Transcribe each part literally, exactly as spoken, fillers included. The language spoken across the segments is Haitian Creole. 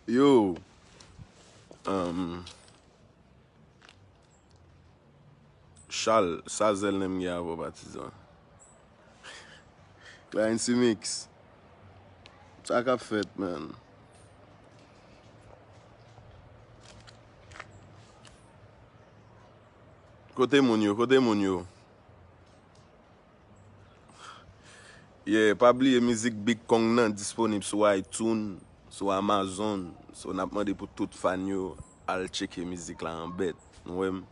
Yo, um, Charles, sa zèl nan m gen avè w, patizan. Clarence Mix, sa k ap fèt, man? Kote moun yo? Kote moun yo? Yeah, pa bliye mizik Big Kong nan disponib sou iTunes, sou Amazon. So, n ap mande pou tout fan yo al tcheke mizik la an bèt. Nou wè m?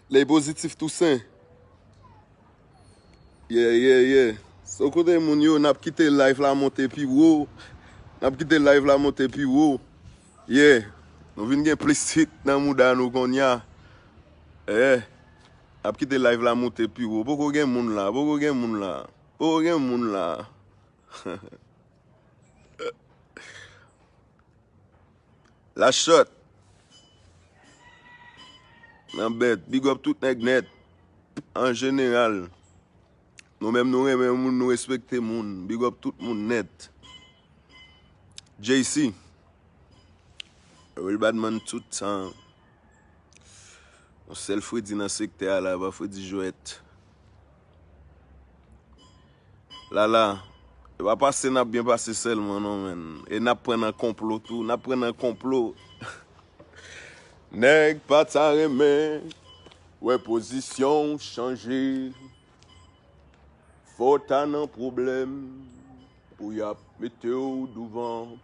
Lèy pozitif Tousen. Yeah, yeah, yeah. So, kote moun yo, n ap kite live la monte pi wo. N ap kite live la monte pi wo. Yeah. Nou vin gen plis hit nan mouda nou konnya. Yeah. N ap kite live la monte pi wo. Poko gen moun la. Poko gen moun la. Poko gen moun la. Lachòt. Nan bèt. Big up tout nèg nèt. An jeneral. Nou menm nou renmen moun, nou respekte moun. Big up tout moun nèt. J C. Real bad man tout tan. Yon sèl fredi nan sektè a la, pa fredi jwèt. Lala, e pa pase n ap byen pase sèlman non, menn. E n ap pran nan konplo tou, n ap pran nan konplo. Nèg pa ta renmen wè pozisyon w chanje. Fò w ta nan pwoblèm pou y ap mete w douvan.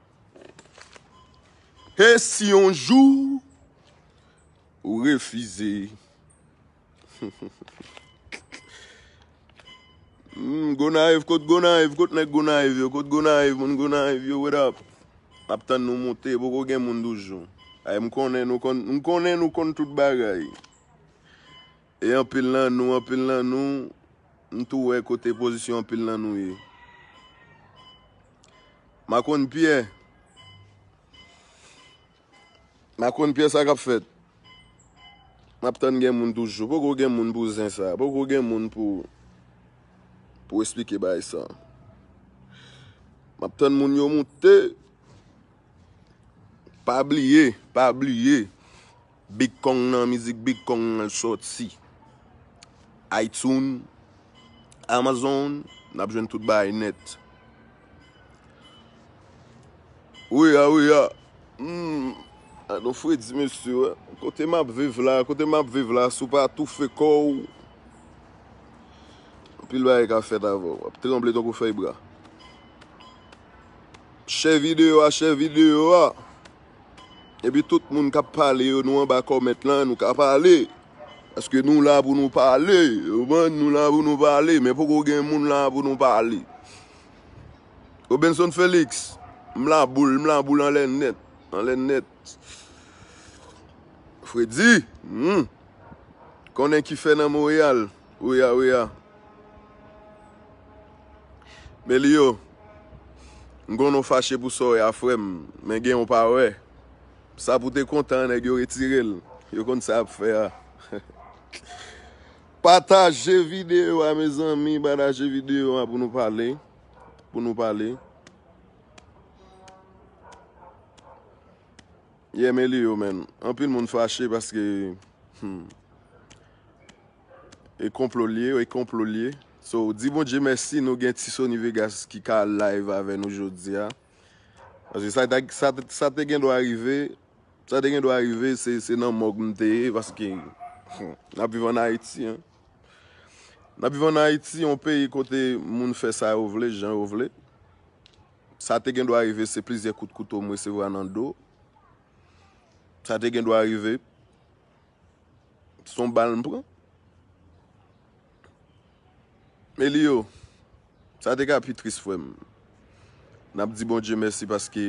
E si yon jou ou refize. Hmm, Gonayiv, kot Gonayiv, kot nèg Gonayiv yo, kot Gonayiv, moun Gonayiv yo, what up? M ap tann nou monte, poko gen moun toujou. Ay, m konnen nou konn, m konnen nou konn tout bagay. E anpil nan nou, anpil nan nou, m tou wè kote pozisyon anpil nan nou ye. Makonn Pyè. Makonn Pyè, sa k ap fèt? M ap tann gen moun toujou. Poko gen moun pou zen sa. Poko gen moun pou, pou esplike bagay sa. M ap tann moun yo moute. Pa bliye, pa bliye. Big Kong nan, mizik Big Kong nan sòti. iTunes, Amazon, N ap jwenn tout bagay nèt. Wi a, wi a. Hmm. A, nou fredi, mesye, wè. Kote m ap viv la, kote m ap viv la, si w pa toufe kò w, anpil bagay ka fèt avè w. W ap tranble tankou fèy bwa. Share videyo a, share videyo a. Epi tout moun k ap pale yo, nou anba kòmèt lan, nou ka pale. Paske nou la pou nou pale. Ou konprann? Nou la pou nou pale. Men poko gen moun la pou nou pale. Robenson Felix, m la boul, m la boul anlè nèt. Anlè nèt. Fredi, hmm. Konnen ki fè nan Monreyal. Wi a, wi a. Melio, m konnen w fache pou sa w ye a, frè m, men gen w pa wè. Sa pou te kontan, nèg yo retire l. Yo konn sa y ap fè a. Pataje videyo a, mezanmi, pataje videyo a pou nou pale. Pou nou pale. Yeah, Melio, man. Anpil moun fache paske, hmm, e konplo l ye, e konplo l ye. So, di Bondye mèsi, nou gen Ti Sony Vegas ki ka live avè nou jodi a. Paske sa te, sa te, sa te gen dwa rive, sa te gen dwa rive, se, se nan mòg m te ye, paske, hmm, n ap viv ann Ayiti, en. N ap viv ann Ayiti, yon peyi kote moun fè sa yo vle, jan yo vle. Sa te gen dwa rive, se plizyè kout kouto m resevwa nan do. Sa te gen dwa rive. Se yon bal m pran. Melio, sa te ka pi tris, frè m. N ap di Bondye mèsi paske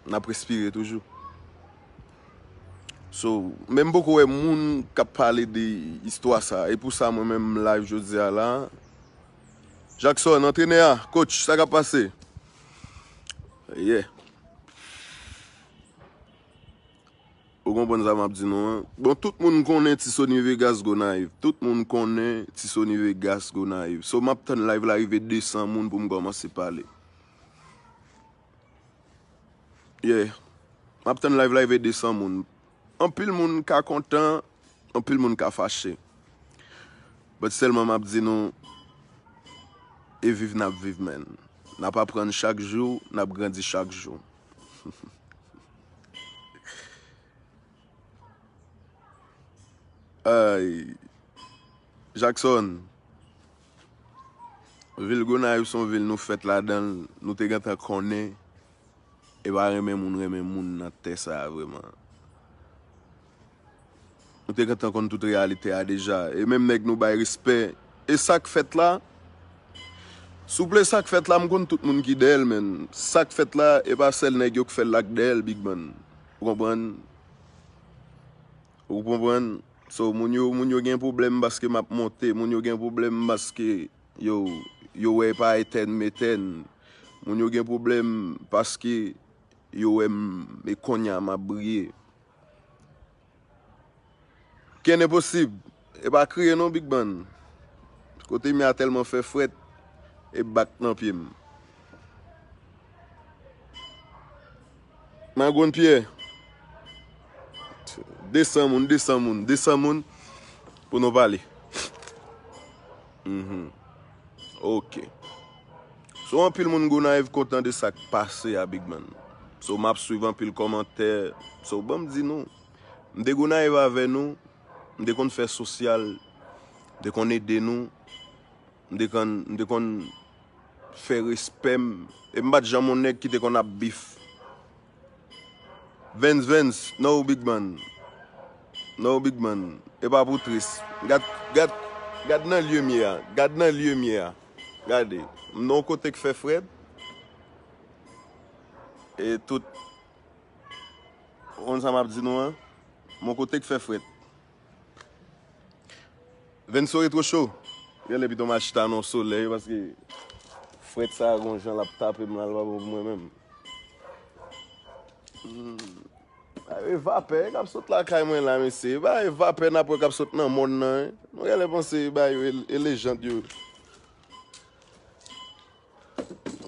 n ap respire toujou. So, men m poko wè moun k ap pale de istwa sa. E pou sa, mwen menm, m live jodi a la. Jackson, antrenè a, coach, sa k ap pase? Yeah. Ou konprann sa m ap di nou an? Bon, tout moun konnen Ti Sony Vegas Gonayiv. Tout moun konnen Ti Sony Vegas Gonayiv. So, m ap tann live la rive de san moun pou m kòmanse pale. Yeah. M ap tann live la rive de san moun. Anpil moun ka kontan, anpil moun ka fache. But sèlman m ap di nou, e viv n ap viv, man. N ap aprann chak jou, n ap grandi chak jou. Ay, Jackson, vil Gonayiv se yon vil nou fèt ladan l, nou te gentan konnen, e pa renmen moun renmen moun nan tè sa a vrèman. Nou te gentan konn tout reyalite a deja. E menm nèg nou bay respè. E sa k fèt la, souple, sa k fèt la, m konn tout moun ki dèyè l, men sa k fèt la, e pa sèl nèg yo k fè l la k dèyè l, Big Man. Ou konprann? Ou konprann? So, moun yo, moun yo gen pwoblèm paske m ap monte, moun yo gen pwoblèm paske yo, yo wè e pa etèn m etèn. Moun yo gen pwoblèm paske yo wè m, e kounye a m ap briye. Ken enposib. E pa kriye non, Big Man. Kote m ye a tèlman fè frèt, e bak nan pye m. Magon Pyè. De san moun, de san moun, de san moun pou nou pale. Mhm. Ok. So, anpil moun Gonayiv kontan de sa k pase a, Big Man. So, m ap swiv anpil kòmantè. So, ban m di nou, m te Gonayiv avè nou, m te konn fè sosyal, m te konn ede nou, m te konn, m te konn fè respè m, e m pa t janm yon nèg ki te konn ap bif. Vens, Vens, no, Big Man. No, Big Man. E pa pou tris. Gad, gad, gad nan lye m ye a. Gad nan lye m ye a. Gade. M nan yon kote k fè frèt. E tout. Ou konn sa m ap di nou an? M yon kote k fè frèt. Venso Retro Show. Genlè pito m al chita nan solèy paske frèt sa a gon jan l ap tape m la, l pa bon pou mwen menm. Hmm. Ay, e vapè k ap sot lakay mwen la, mesye. E ba e vapè n ap wè k ap sot nan mòn nan, en. Nou genlè panse e ba yo e, e lejand yo.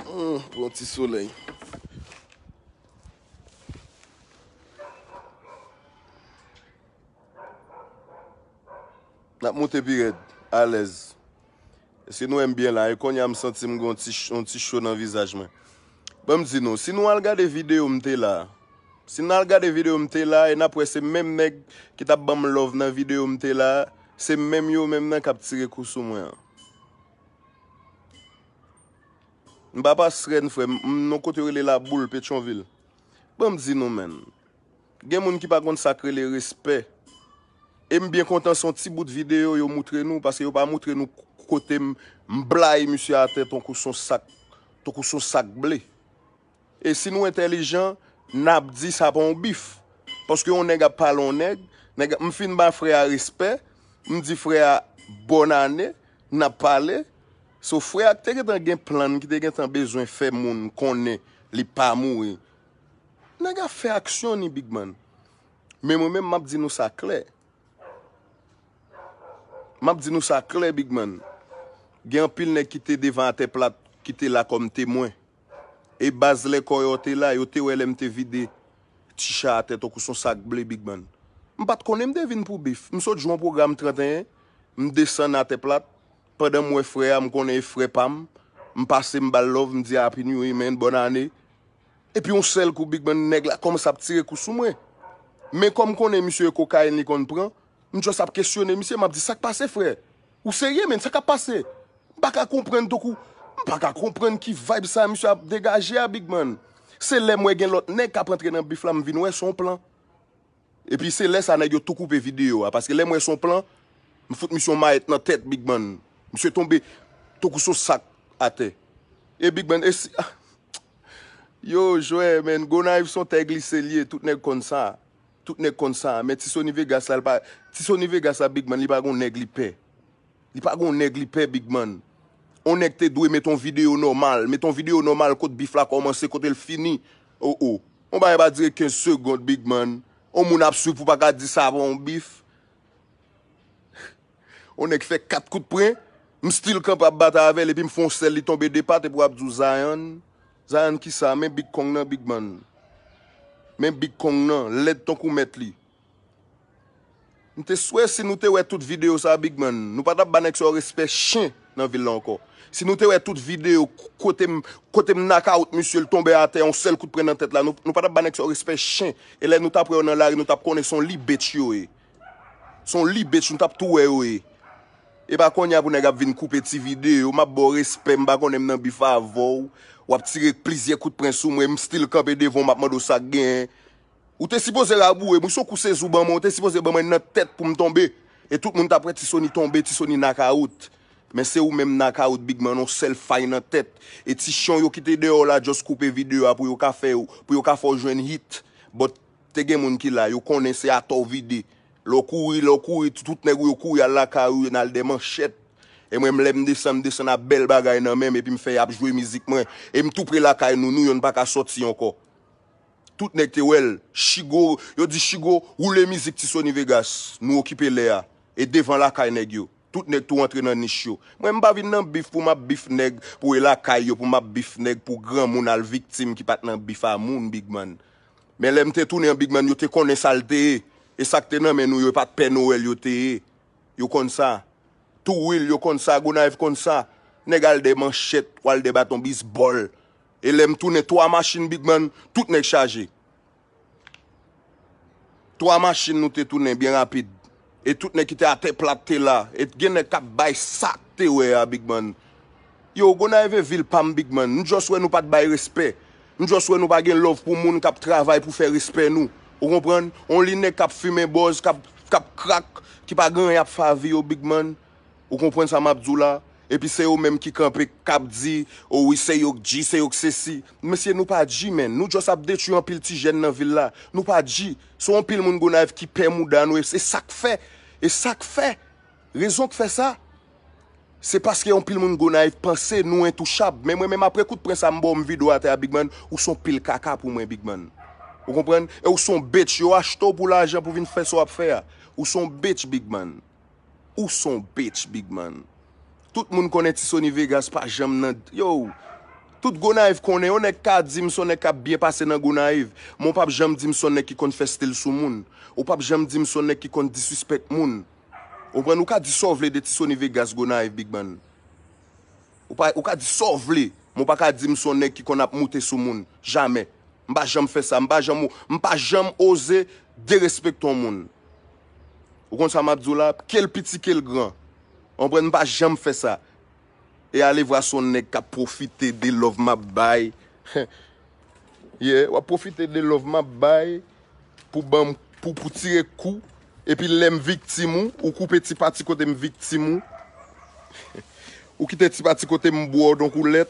Hmm, pran ti solèy. N ap moute pi rèd, alèz. Si nou wè m byen la, e kounye a m santi m gen yon ti, yon ti cho nan vizaj mwen. Ban m di nou, si nou al gade videyo m te la, si n al gade videyo m te la, e n ap wè se menm nèg ki t ap ban m love nan videyo m te la, se menm yo menm nan k ap tire kou sou mwen an. M pa Pasrèn, frè m, m nan kote yo rele Laboul, Petyonvil. Ban m di nou, menn. Gen moun ki pa konn sa k rele respè. E m byen kontan se yon ti bout videyo yo moutre nou, paske yo pa moutre nou kote m, m blayi misye atè tankou se yon sak, tankou se yon sak ble. E si nou entèlijan, n ap di sa pa yon bif. Paske yon nèg ap pale yon nèg, nèg, m fin ba frè a respè, m di frè a bòn ane, n ap pale. So frè a ki te gentan gen plan, ki te gentan bezwen fè moun konnen li pa mouri. Nèg ap fè aksyon ni, big man. Men mwen menm, m ap di nou sa klè. M ap di nou sa klè, big man. Gen anpil nèg ki te devan Atè Plat, ki te la kòm temwen. E baz lè kò yo te la, yo te wè lè m te vide ti cha atè tankou se yon sak ble, big man. M pa t konnen m te vin pou bif. M sot jwe yon pwogram trannteyen, m desann Atè Plat. Pandan m wè frè a, m konnen e frè pa m. M pase, m ba l love, m di Happy New Year, man, bòn ane. Epi yon sèl kou, big man, nèg la kòmanse ap tire kou sou mwen. Men kòm m konnen misye e kokayin li konn pran, m just ap kesyone misye, m ap di, "Sa k pase, frè? Ou serye, menn? Sa k ap pase?" M pa ka konprann tankou, m pa ka konprann ki vibe sa misye ap degaje a, big man. Se lè m wè gen lòt nèg k ap antre nan bif la, m vin wè se yon plan. Epi se lè sa nèg yo tou koupe videyo a, paske lè m wè se yon plan, m fout misye yon mayèt nan tèt, big man. Misye tonbe tankou se yon sak atè. E big man, e si, ah, yo, jwè, menn, Gonayiv se yon tè glise l ye, tout nèg konn sa. Tout nèg konn sa. Men Ti Sony Vegas la, li pa, Ti Sony Vegas la, big man, li pa gon nèg li pè. Li pa gon nèg li pè, big man. On nèg te dwe met on videyo nòmal, met on videyo nòmal kot bif la kòmanse, kote l fini. Oh, oh. On bagay pa dire kenz segond, big man. On moun ap swiv pou pa ka di sa pa on bif. On nèg fè kat kout pwen, m still kanpe ap batay avè l, epi m fè on sèl, li tonbe de pat, epi w ap di w Zion. Zion kisa? Men Big Kong nan, big man. Men Big Kong nan, lèd tankou mèt li. M te swè si nou te wè tout videyo sa, big man, nou pa t ap ba nèg sa yo respè chen nan vil la ankò. Si nou te wè tout videyo kote m, kote m nakawout misye, l tonbe atè, yon sèl kout pwen nan tèt la, nou, nou pa t ap ba nèg sa yo respè chen. E lè nou t ap wè yo nan lari, nou t ap konnen se yon libèt yo ye. Se yon libèt, nou t ap tou wè yo ye. E pa kounye a pou nèg ap vin koupe ti videyo, m ap ba w respè, m pa konnen m nan bif avè w. W ap tire plizyè kout pwen sou mwen, m still kanpe devan w, m ap mande w sa k genyen. Ou te sipoze raboure m, wi, se yon kou sezi w ban mwen, ou te sipoze ban mwen nan tèt pou m tonbe. E tout moun t ap wè Ti Sony tonbe, Ti Sony nakawout. Men se ou menm nakawout, big man, yon sèl fay nan tèt. E ti chyon yo ki te deyò la just koupe videyo a pou yo ka fè, pou yo ka fè w jwenn hit. But te gen moun ki la, yo konnen se atò w vide. Lè w kouri, lè w kouri, tout nèg ou yo kouri al lakay ou, yo n al dèyè manchèt. E mwen, lè m desann, m desann ak bèl bagay nan men m, epi m fè y ap jwe mizik mwen. E m tou pre lakay nou, nou yonn pa ka sòti ankò. Tout nèg te wè l. Chigo, yo di Chigo, woule mizik Ti Sony Vegas. Nou okipe lè a. E devan lakay nèg yo. Tout nèg tou antre nan nich yo. Mwen, m pa vin nan bif pou m ap bif nèg, pou e lakay yo, pou m ap bif nèg, pou granmoun al viktim ki pa t nan bif a moun, big man. Men lè m te tounen an, big man, yo te konnen sa l te ye. E sa k te nan men nou yo, e pa t Pè Nowèl yo te ye. Yo konn sa. Tou Wil, yo konn sa, Gonayiv konn sa. Nèg al dèyè manchèt, w al dèyè baton bizbòl. E lè m tounen twa machin, big man, tout nèg chaje. Twa machin nou te tounen byen rapid. E tout nèg ki te atè plat te la. E gen nèg k ap bay sa k te wè a, big man. Yo, Gonayiv e vil pa m, big man. M just wè nou pa t bay respè. M just wè nou pa gen love pou moun k ap travay pou fè respè nou. Ou konprann? On li nèg k ap fimen bòz, k ap, k ap krak, ki pa gen anyen ap fè a vi yo, big man. Ou konprann sa m ap di w la? Epi se yo menm ki kanpe, k ap di, "O wi, se yo k G, se yo k sesi." Mesye, nou pa G, menn. Nou just ap detwi anpil ti jèn nan vil la. Nou pa G. Se yon pil moun Gonayiv ki pè mouda nou. E se sa k fè. E sa k fè. Rezon k fè sa. Se paske yon pil moun Gonayiv panse nou entouchab. Men mwen menm apre kout pwen sa m ba w m vide w atè a, big man, ou se yon pil kaka pou mwen, big man. Ou konprann? E ou se yon bitch. Yo achte w pou lajan pou vin fè sa w ap fè a. Ou se yon bitch, big man. Ou se yon bitch, big man. Tout moun konnen Ti Sony Vegas pa janm nan, yo. Tout Gonayiv konnen, yon nèg ka di m se yon nèg k ap byen pase nan Gonayiv. Men w p ap janm di m se yon nèg ki konn fè stil sou moun. Ou p ap janm di m se yon nèg ki konn disrespect moun. Ou konprann? Ou ka di sa w vle de Ti Sony Vegas Gonayiv, big man. Ou pa, ou ka di sa w vle, men w pa ka di m se yon nèg ki konn ap moute sou moun. Jamè. M pa janm fè sa. M pa janm, m pa janm oze derespekte yon moun. Ou konn sa m ap di w la? Ke l piti, ke l gran. Ou konprann? M pa janm fè sa. E ale vwa se yon nèg k ap pwofite de love m ap bay. Yeah, w ap pwofite de love m ap bay pou ban m, pou, pou tire kou. Epi lè m viktim ou, ou koupe ti pati kote m viktim ou. Ou kite ti pati kote m bwè w donk ou lèt.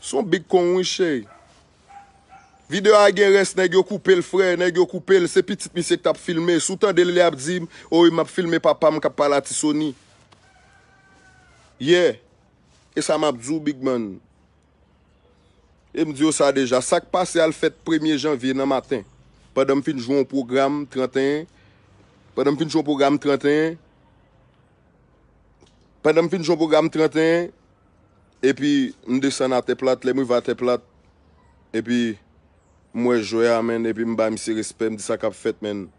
Se yon big kong wi, cheri. Videyo a gen rès, nèg yo koupe l, frè, nèg yo koupe l. Se pitit misye ki t ap filme. Si w tande l, li ap di, o, m ap filme papa m k ap pale a Ti Sony. Yeah. E sa m ap di w, big man. E m di w sa deja. Sa k pase al fèt premye janvye nan maten. Pandan m fin jwe yon pwogram trannteyen, pandan m fin jwe yon pwogram trannteyen, pandan m fin jwe yon pwogram trannteyen, epi m desann atè plat, lè m rive atè plat, epi m wè jwè a, menn, epi m ba misye respè, m di sa k ap fèt, menn.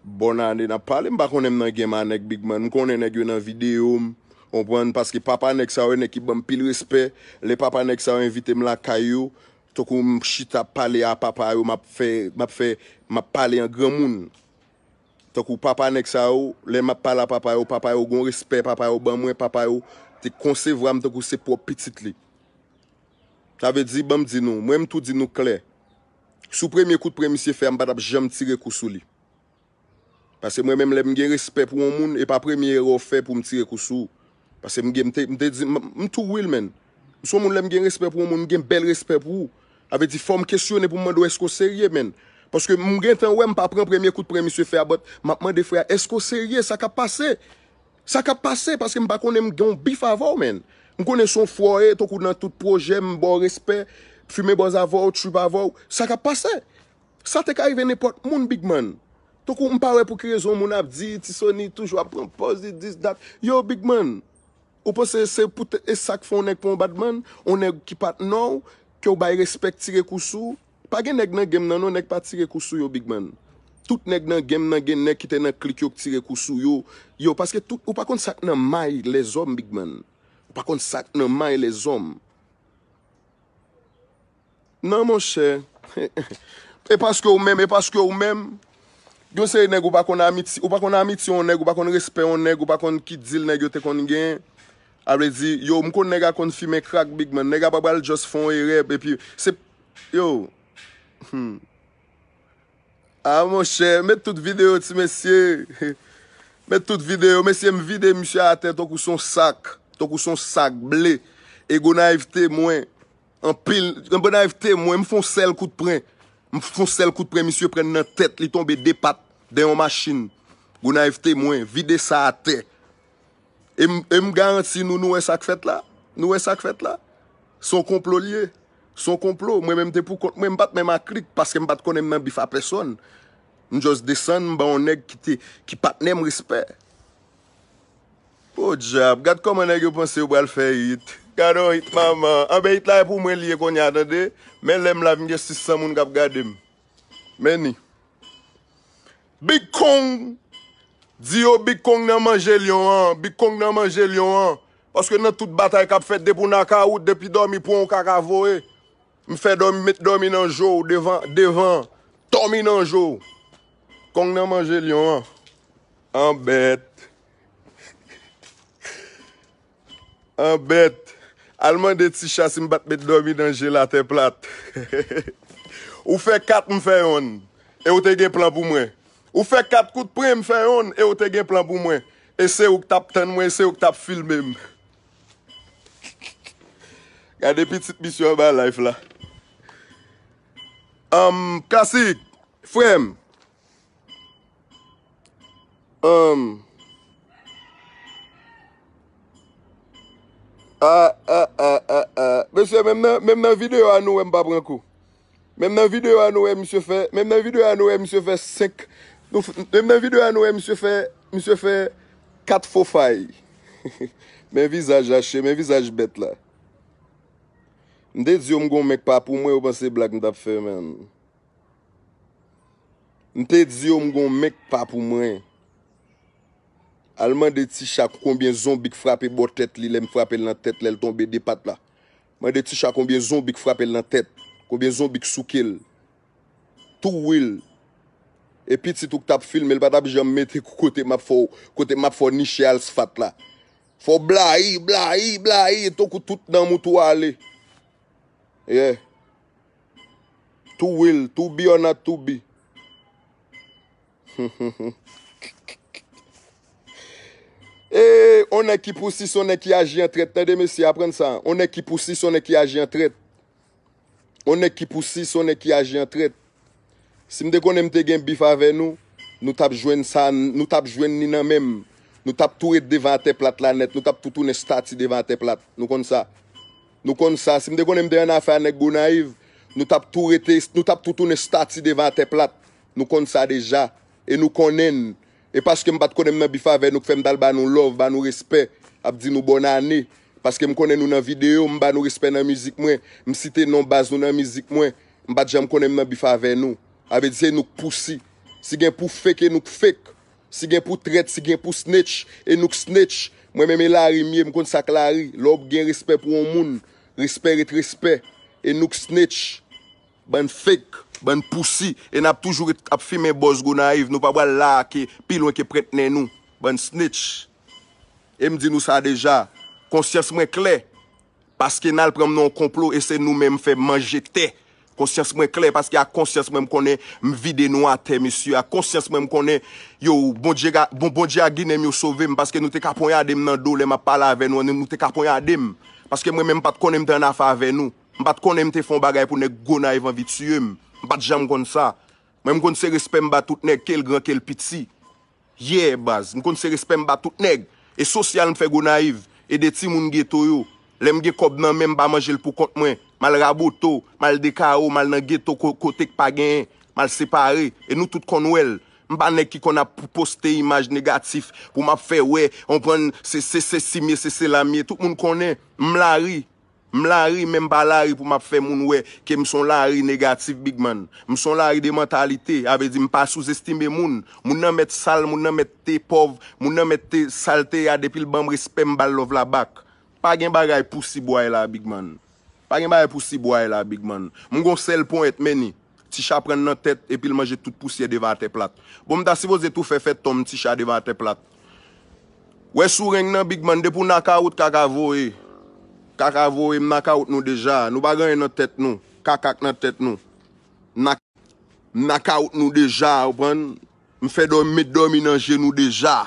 Bòn ane n ap pale, m pa konnen m nan game a nèg, big man. M konnen nèg yo nan videyo m, konprann, paske papa nèg sa yo, nèg ki ban m pil respè. Lè papa nèg sa yo envite m lakay yo, tankou m chita ap pale a papa yo, m ap fè, m ap fè, m ap pale an granmoun. Tankou papa nèg sa yo, lè m ap pale a papa yo, papa yo gon respè, papa yo ban mwen, papa yo te konsevwa m tankou se pwòp pitit li. Sa vle di, ban m di nou, mwen m tou di nou klè. Sou premye kout pwen misye fè a, m pa t ap janm tire kou sou li. Paske mwen menm lè m gen respè pou yon moun, e pa premye erè w fè pou m tire kou sou ou. Paske m gen, m te, m te di, m, m too real, man. M se yon moun lè m gen respè pou yon moun, m gen bèl respè pou ou. Sa vle di, fò m kesyone pou m mande w èske w serye, man. Paske m gentan wè m pa pran premye kout pwen misye fè a, but m ap mande frè a, èske w serye, sa k ap pase? Sa k ap pase? Paske m pa konnen m gen yon bif avè w, man. M konnen se yon frè w ye, tankou nan tout pwojè, m ba w respè, fimen bòz avè w, trip avè w. Sa k ap pase? Sa te ka rive nenpòt moun, big man. Tankou m pa wè pou ki rezon moun ap di, Ti Sony toujou ap pran pòz, li this, that. Yo, big man, ou panse se poutèt e sa k fè yon nèg pran yon bad man, yon nèg ki patnè w, ke w bay respè k tire kou sou ou? Pa gen nèg nan game nan non, nèg pa tire kou sou yo, big man. Tout nèg nan game nan gen nèg ki te nan klik yo k tire kou sou yo. Yo, paske tout, ou pa konn sa k nan may lèzòm, big man. Ou pa konn sa k nan may lèzòm. Non, monchè. E paske ou menm, e paske ou menm, gen yon seri nèg ou pa konn amitye, ou pa konn amitye yon nèg, ou pa konn respè yon nèg, ou pa konn ki dil nèg yo te konn gen. A vle di, yo, m konn nèg a konn fimen crack, big man. Nèg a pa pral just fè yon erè, epi, se, yo. Hmm. Ah, monchè, met tout videyo, ti mesye. Met tout videyo. Mesye, m vide misye atè tankou se yon sak. Tankou se yon sak ble. E Gonayiv temwen. Anpil. Gonayiv temwen. M fè yon sèl kout pwen. M fè yon sèl kout pwen, misye pran nan tèt. Li tonbe de pat. Dèyè yon machin. Gonayiv temwen. Vide sa atè. E m, e m garanti nou, nou wè sa k fèt la? Nou wè sa k fèt la? Se yon konplo l ye. Se yon konplo. Mwen menm te pou kont mwen, m pa t menm ak li, paske m pa t konnen m nan bif a pèsòn. M just desann, m ban yon nèg ki te, ki patnè m respè. Podyab, gad kòman nèg yo panse yo pral fè hit. Gad yon hit, manman. Anben, hit la e pou mwen li ye kounye a, tande. Men lè m la, vin gen sis san moun k ap gade m. Men ni. Big Kong! Di yo Big Kong nan manje lyon an, Big Kong nan manje lyon an. Paske nan tout batay k ap fèt depi w nan kawout, depi dòmi pran w kaka voye. M fè dòmi, met dòmi nan je w devan, devan. Dòmi nan je w. Kong nan manje lyon an. Anbèt. Anbèt. Al mande Ticha si m pa t met dòmi nan je l atè plat. Ou fè kat, m fè yonn. E ou te gen plan pou mwen. Ou fè kat kout pwen, m fè yonn. E ou te gen plan pou mwen. E se ou k t ap tann mwen, e se ou k t ap filme m. Gade pitit misye anba live la. Anm, Klasik, frè m. Anm. A, a, a, a, a. Mesye, menm nan, menm nan videyo a nou wè m pa pran kou. Menm nan videyo a nou wè misye fè, menm nan videyo a nou wè misye fè senk, nou f-, menm nan videyo a nou wè misye fè, misye fè kat fo fay. Men vizaj la, che, men vizaj bèt la. M te di yo m gon men k pa pou mwen, yo panse blag m t ap fè, menn. M te di yo m gon men k pa pou mwen. Al mande Ti Cha konbyen zonbi k frape bò tèt li, lè m frape l nan tèt, lè l tonbe de pat la. Mande Ti Cha konbyen zonbi k frape l nan tèt, konbyen zonbi k souke l. Tou Will. E pitit ou k t ap filme l pa t ap janm mete kote m ap fè w, kote m ap fè w niche asfat la. Fè w blayi, blayi, blayi, tankou tout nanm ou tou ale. Yeah. To Will, to be or not to be. E, on nèg ki pousi, se on nèg ki aji an trèt. Tande, mesye, aprann sa. On nèg ki pousi, se on nèg ki aji an trèt. On nèg ki pousi, se on nèg ki aji an trèt. Si m te konnen m te gen bif avè nou, nou t ap jwenn sa, nou t ap jwenn ni nan men m. Nou t ap tou ret devan atè plat la nèt, nou t ap tou tounen estati devan atè plat. Nou konn sa. Nou konn sa. Si m te konnen m te annafè a nèg Gonayiv, nou t ap tou rete, nou t ap tou tounen estati devan atè plat. Nou konn sa deja. E nou konnen n. E paske m pa t konnen m nan bif avè nou k fè m t al ba nou love, ba nou respè, ap di nou bòn ane. Paske m konnen nou nan videyo, m ba nou respè nan mizik mwen, m site non baz nou nan mizik mwen. M pa t janm konnen m nan bif avè nou. Sa vle di se nou k pousi. Si gen pou fake, e nou k fake. Si gen pou trèt, si gen pou snitch, e nou k snitch. Mwen menm e lari m ye, m konn sa k lari. Lè w gen respè pou yon moun, respè ret respè. E nou k snitch. Bann fake, bann pousi, e n ap toujou ret ap fimen bòz Gonayiv, nou pa pral la ke pi lwen ke pwent nen nou, bann snitch. E m di nou sa deja, konsyans mwen klè, paske n al pran m nan yon konplo e se nou menm fè manje tè. Konsyans mwen klè, paske ak konsyans mwen m konnen m vide nou atè, mesye, ak konsyans mwen m konnen, yo, Bondye, ga- bon, Bondye ak Ginen m yo sove m, paske nou te ka ponyade m nan do lè m ap pale avè nou, nou te ka ponyade m, paske mwen menm m pa t konnen m te annafè avè nou. M pa t konnen m te fè yon bagay pou nèg Gonayiv anvi tiye m. M pa t janm konn sa. Mwen, m konn se respè m ba tout nèg, ke l gran, ke l piti. Yeah, baz. M konn se respè m ba tout nèg. E sosyal m fè Gonayiv. Ede timoun geto yo. Lè m gen kòb nan men m, m pa manje l pou kont mwen. M al raboto, m al dekawo, m al nan geto ko- kote k pa genyen. M al separe. E nou tout konn wè l. M pa nèg ki konn ap poste imaj negatif pou m ap fè wè, konprann, se, se, se si m ye, se sela m ye. Tout moun konnen. M lari. M lari, men m pa lari pou m ap fè moun wè ke m s on lari negatif, big man. M s on lari de mantalite, sa vle di m pa souzestime moun. Moun nan mèt sal, moun nan mèt te pòv, moun nan mèt te sal te a, depi l ban m respè, m ba l love la back. Pa gen bagay pousi bway la, big man. Pa gen bagay pousi bway la, big man. M gon sèl ponyèt, men ni. Ti Cha pran nan tèt, epi l manje tout pousyè devan atè plat. Bon, m ta sipoze tou fè fè tonm Ti Cha devan atè plat. Wè sou reng nan, big man, depi w nakawout, kaka voye. Kaka voye, m nakawout nou deja. Nou pa gen anyen nan tèt nou. Kaka k nan tèt nou. Nak- m nakawout nou deja, ou konprann? M fè dòmi, met dòmi nan je nou deja.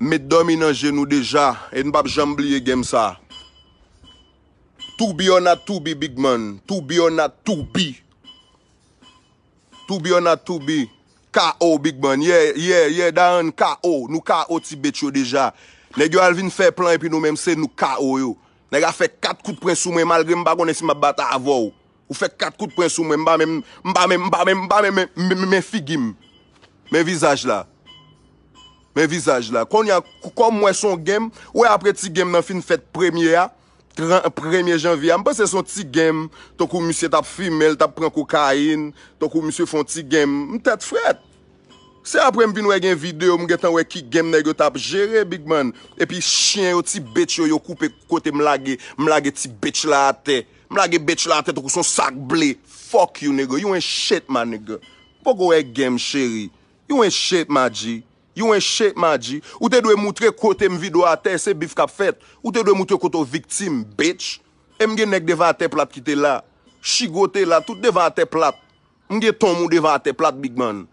M met dòmi nan je nou deja, e n p ap janm bliye game sa. To be or not to be, big man. To be or not to be. To be or not to be. K O, big man. Yeah, yeah, yeah, Darren K O. Nou K O ti bitch yo deja. Nèg yo al vin fè plan epi nou menm se nou K O yo. Nèg la fè kat kout pwen sou mwen malgre m pa konnen si m ap bat avè w. Ou fè kat kout pwen sou mwen, m pa menm, m pa menm, m pa menm, m pa menm, men, men, men figi m. Men vizaj la. Men vizaj la. Kounye a, k- kòm m wè se yon game, ou wè apre ti game nan fin fèt premye a, tran- premye janvye a, m panse se yon ti game, tankou misye t ap fimen, l t ap pran kokayin, tankou misye fè yon ti game, m tèt frèt. Se apre m vin wè gen videyo, m gentan wè ki game nèg yo t ap jere, big man. Epi chen yo, ti bitch yo, yo koupe kote m lage, m lage ti bitch la atè. M lage bitch la atè tankou se yon sak ble. Fuck you, nigga. You ain't shit, my nigga. Poko wè game, cheri. You ain't shit, my G. You ain't shit, my G. Ou te dwe moutre kote m vide w atè, se bif k ap fèt. Ou te dwe moutre kote w viktim, bitch. E m gen nèg devan atè plat ki te la. Chigo te la, tout devan atè plat. M gen tonm ou devan atè plat, big man.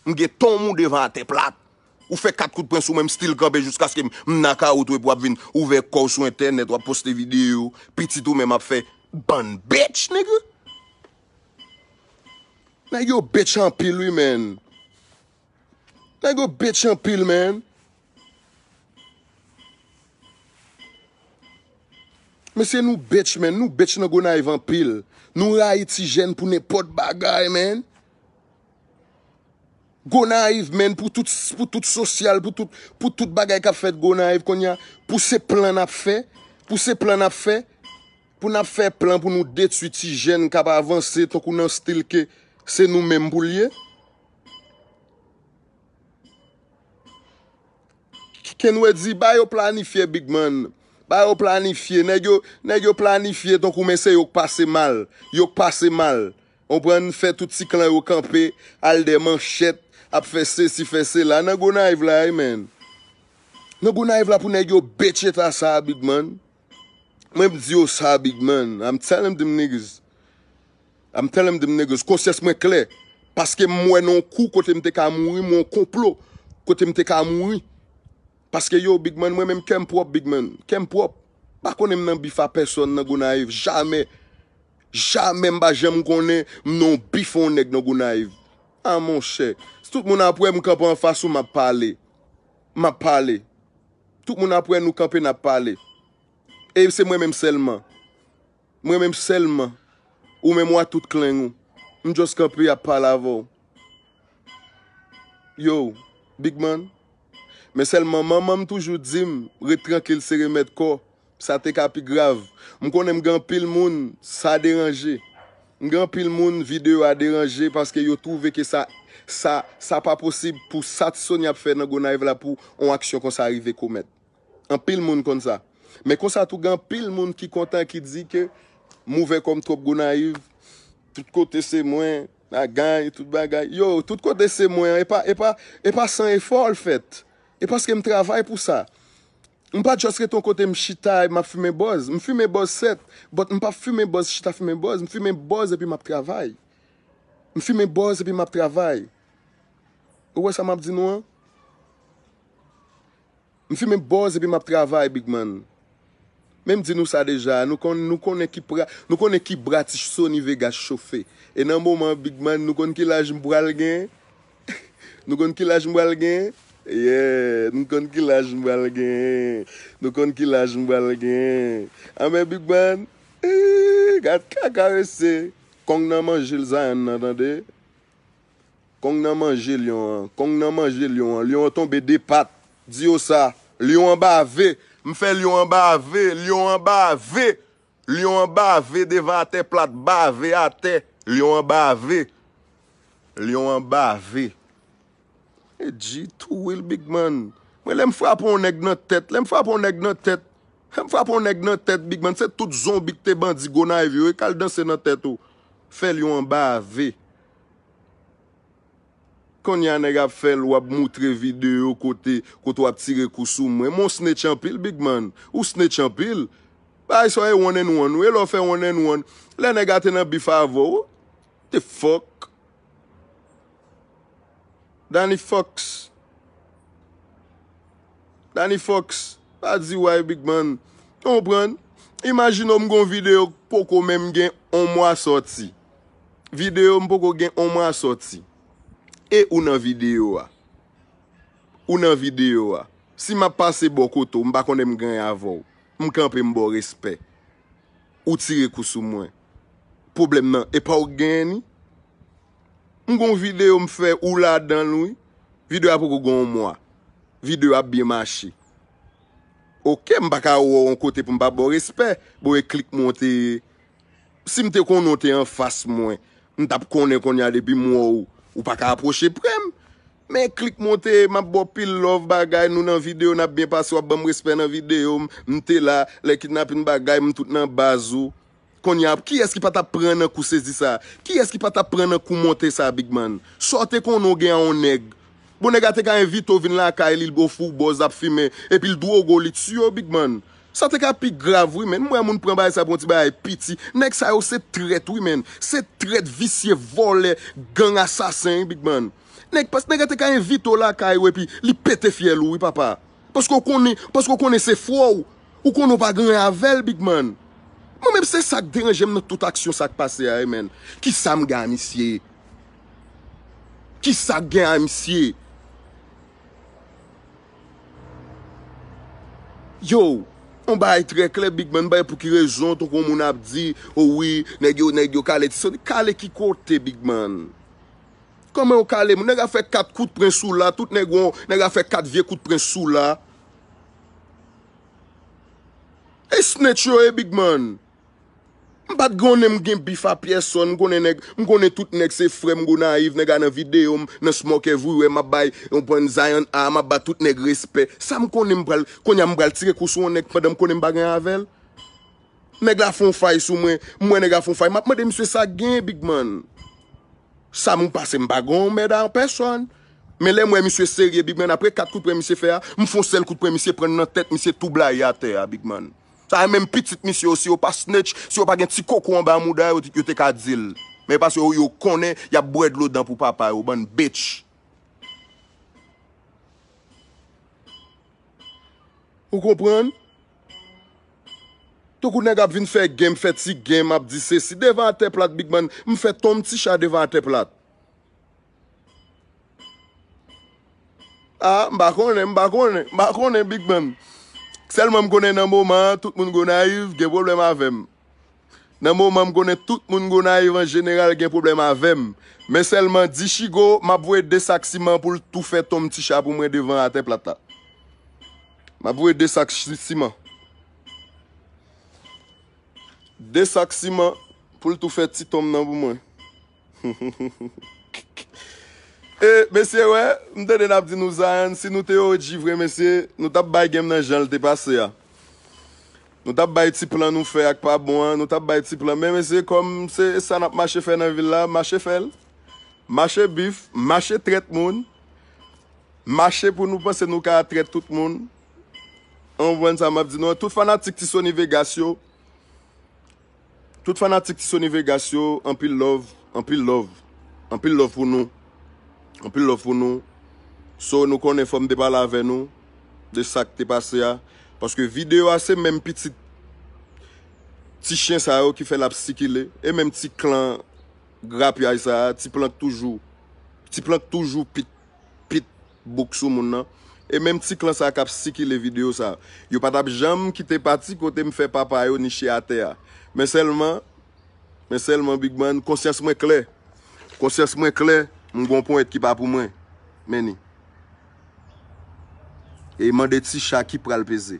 M gen tonm ou devan atè plat. Ou fè kat kout pwen sou mwen, m still kanpe jiskaske m, m nakawout ou epi w ap vin ouvè kò w sou entènèt, w ap poste videyo, pitit ou menm ap fè bann bitch, nigga. Nèg yo bitch anpil wi, man. Nèg yo bitch anpil, man. Mesye, nou bitch, man. Nou bitch nan Gonayiv anpil. Nou rayi ti jèn pou nenpòt bagay, man. Gonayiv, man, pou tout, pou tout sosyal, pou tout, pou tout bagay k ap fèt Gonayiv kounye a, pou se plan n ap fè, pou se plan n ap fè, pou n ap fè plan pou nou detwi ti jèn k ap avanse tankou nan stil ke se nou menm pou l ye. Kenwe di, ba yo planifye, big man. Ba yo planifye. Nèg yo, nèg yo planifye tankou men se yo k pase mal. Yo k pase mal. Konprann, fè tout ti klan yo kanpe, al dèyè manchèt, ap fè sesi, fè sela. Nan Gonayiv la, wi, man. Nan Gonayiv la pou nèg yo betcheta sa, big man. Mwen m di yo sa, big man. I'm telling them niggas. I'm telling them niggas. Konsyans mwen klè. Paske m wè nan yon kou kote m te ka mouri, m wè yon konplo kote m te ka mouri. Paske yo, big man, mwen menm kè m pwòp, big man. Kè m pwòp. Pa konnen m nan bif a pèsonn nan Gonayiv. Jamè. Jamè m pa janm konnen m nan yon bif yon nèg nan Gonayiv. A monchè. Si tout moun ap wè m kanpe anfas ou, m ap pale. M ap pale. Tout moun ap wè nou kanpe, n ap pale. E se mwen menm sèlman. Mwen menm sèlman. Ou menm w a tout klenn ou. M just kanpe ap pale avè w. Yo, big man. Men sèlman manman m toujou di m, ret trankil, se remèd kò. Sa te ka pi grav. M konnen m gen anpil moun, sa deranje. M gen anpil moun, videyo a deranje paske yo twouve ke sa, sa, sa pa posib pou sa Ti Sony ap fè nan Gonayiv la pou yon aksyon konsa rive komèt. Anpil moun konn sa. Men konsa tou gen anpil moun ki kontan, ki di ke m ouvè kò m twòp Gonayiv, tout kote se mwen, bagay, tout bagay. Yo, tout kote se mwen an, e pa, e pa, e pa san efò l fèt. E paske m travay pou sa. M pa just ret yon kote m chita e m ap fimen bòz. M fimen bòz sèt, but m pa fimen bòz chita fimen bòz. M fimen bòz epi m ap travay. M fimen bòz epi m ap travay. Ou wè sa m ap di nou an? M fimen bòz epi m ap travay, big man. Men m di nou sa deja, nou konn, nou konnen ki pra, nou konnen ki bra Ti Sony Vegas chofe. E nan moman, big man, nou konn ki laj m pral gen? Nou konn ki laj m pral gen? Yeah, nou konn ki laj m pral gen. Nou konn ki laj m pral gen. Anben, big man, eh, gad kaka mesye. Kong nan manje l Zayann nan, tande. Kong nan manje lyon an. Kong nan manje lyon an. Lyon an tonbe de pat. Di yo sa. Lyon an bave. M fè lyon an bave. Lyon an bave. Lyon an bave devan atè plat. Bave atè. Lyon an bave. Lyon an bave. E G two will, big man. Mwen, lè m frape yon nèg nan tèt, lè m frape yon nèg nan tèt, lè m frape yon nèg nan tèt, big man, se tout zonbi ki te bandi Gonayiv yo, e k al danse nan tèt ou. Fè lyon an bave. Kounye a nèg ap fè l, w ap moutre videyo kote, kote w ap tire kou sou mwen. Men w snitch anpil, big man. Ou snitch anpil. Bagay sa w e one and one, wi. E lè w fè one and one, lè nèg a te nan bif avè w, the fuck? Danny Fox. Danny Fox, pa di way, big man. Ou konprann? Imajine w m gon videyo k poko menm gen on mwa sòti. Videyo m poko gen on mwa sòti. E ou nan videyo a. Ou nan videyo a. Si m ap pase bò kote w, m pa konnen m gen avè w. M kanpe, m ba w respè. Ou tire kou sou mwen. Pwoblèm nan, e pa w k genyen ni? M gon videyo m fè ou ladan l, wi. Videyo a poko gen yon mwa. Videyo ap byen mache. Oke, m pa ka wè w yon kote pou m pa ba w respè. Bon, e klik monte. Si m te konnen w te anfas mwen, m t ap konnen kounye a depi m wè w, ou pa ka apwoche pre m. Men klik monte, m ap ba w pil love bagay, nou nan videyo, n ap byen pase, w ap ban m respè nan videyo, m, m te la, lè kidnapin bagay, m tout nan baz ou. Kounye a, kiyès ki pa t ap pran nan kou sezi sa? Kiyès ki pa t ap pran nan kou monte sa, big man? Sa w te konnen w gen a yon nèg? Bon, nèg la te ka envite w vin lakay li, l ofri w bòz, l ap fimen, epi l dwoge w, li tiye w, big man. Sa te ka pi grav, wi, men. M wè moun pran bagay sa pou yon ti bagay piti. Nèg sa yo se trèt, wi, men. Se trèt, visye, vòlè, gang, asasen, wi, big man. Nèg, pas, nèg la te ka envite w lakay ou, epi li pete fyèl ou, wi, papa. Paske w konnen, paske w konnen se frè w. Ou konnen w pa gen anyen avè l, big man. Mwen menm, se sa k deranje m nan tout aksyon sa k pase a, wi, men. Kisa m gen a misye? Kisa k gen a misye? Yo, yon bagay trè klè, big man, m pa wè pou ki rezon, tankou yon moun ap di, o wi, nèg yo, nèg yo kale Ti Sony. Kale ki kote, big man? Kòman yo kale moun? Nèg la fè kat kout pren sou la, tout nèg won, nèg la fè kat vye kout pren sou la. E snitch yo ye, big man. M pa t konnen m gen bif a pyèsonn, m konnen nèg, m konnen tout nèg se frè m Gonayiv, nèg a nan videyo m, nan Smoke Everywhere, m ap bay, yon prann Zion A, m ap ba tout nèg respè. Sa m konnen m pral, kounye a m pral tire kou sou yon nèg pandan m konnen m pa gen avè l? Nèg la fè yon fay sou mwen, m wè nèg la fè yon fay, m ap mande misye sa k gen, big man. Sa m pase, m pa gen yon mèd a pèsonn. Men lè m wè misye serye, big man, apre kat kout pwen misye fè a, m fè yon sèl kout pwen, misye pran nan tèt, misye tou blayi atè a, big man. Sa menm pitit misye yo, si yo pa snitch, si yo pa gen ti koko anba mouda yo, yo te ka di l. Men paske yo, yo konnen y ap bwè dlo dan pou papa yo, bann bitch. Ou konprann? Tankou nèg ap vin fè game, fè ti game, ap di sesi. Devan atè plat, big man, m fè tonm ti cha devan atè plat. Ah, m pa konnen, m pa konnen, m pa konnen, big man. Sèlman m konnen nan moman an, tout moun Gonayiv gen pwoblèm avè m. Nan moman m konnen tout moun Gonayiv an jeneral gen pwoblèm avè m. Men sèlman di Chigo, m ap voye de sak siman pou l tou fè tonm ti cha pou mwen devan atè plat la. M ap voye de sak si-, siman. De sak siman pou l tou fè ti tonm nan pou mwen. E, mesye, wè, m tande n ap di nou Zion, si nou te O G vre, mesye, nou t ap bay game nan jan l te pase a. Nou t ap bay ti plan nou fè ak pa bon an, nou t ap bay ti plan. Men, mesye, kòm se sa n ap mache fè nan vil la, mache fè l. Mache bif, mache trèt moun. Mache pou nou panse nou ka trèt tout moun. Ou konprann sa m ap di nou an? Tout fanatik Ti Sony Vegas yo, Tout fanatik Ti Sony Vegas yo, anpil love, anpil love, anpil love pou nou. Anpil love pou nou. So, nou konnen fò m te pale avè nou de sa k te pase a. Paske videyo a se menm pitit ti chen sa yo ki fè l ap sikile. E menm ti klan grapyay sa a, ti plan k toujou, ti plan k toujou pit pit bouk sou moun nan. E menm ti klan sa k ap sikile videyo sa, yo pa t ap janm kite pati kote m fè papa yo niche atè a. Men sèlman, men sèlman, big man, konsyans mwen klè. Konsyans mwen klè, m gon ponyèt ki pa pou mwen. Men ni. E mande ti cha ki pral peze.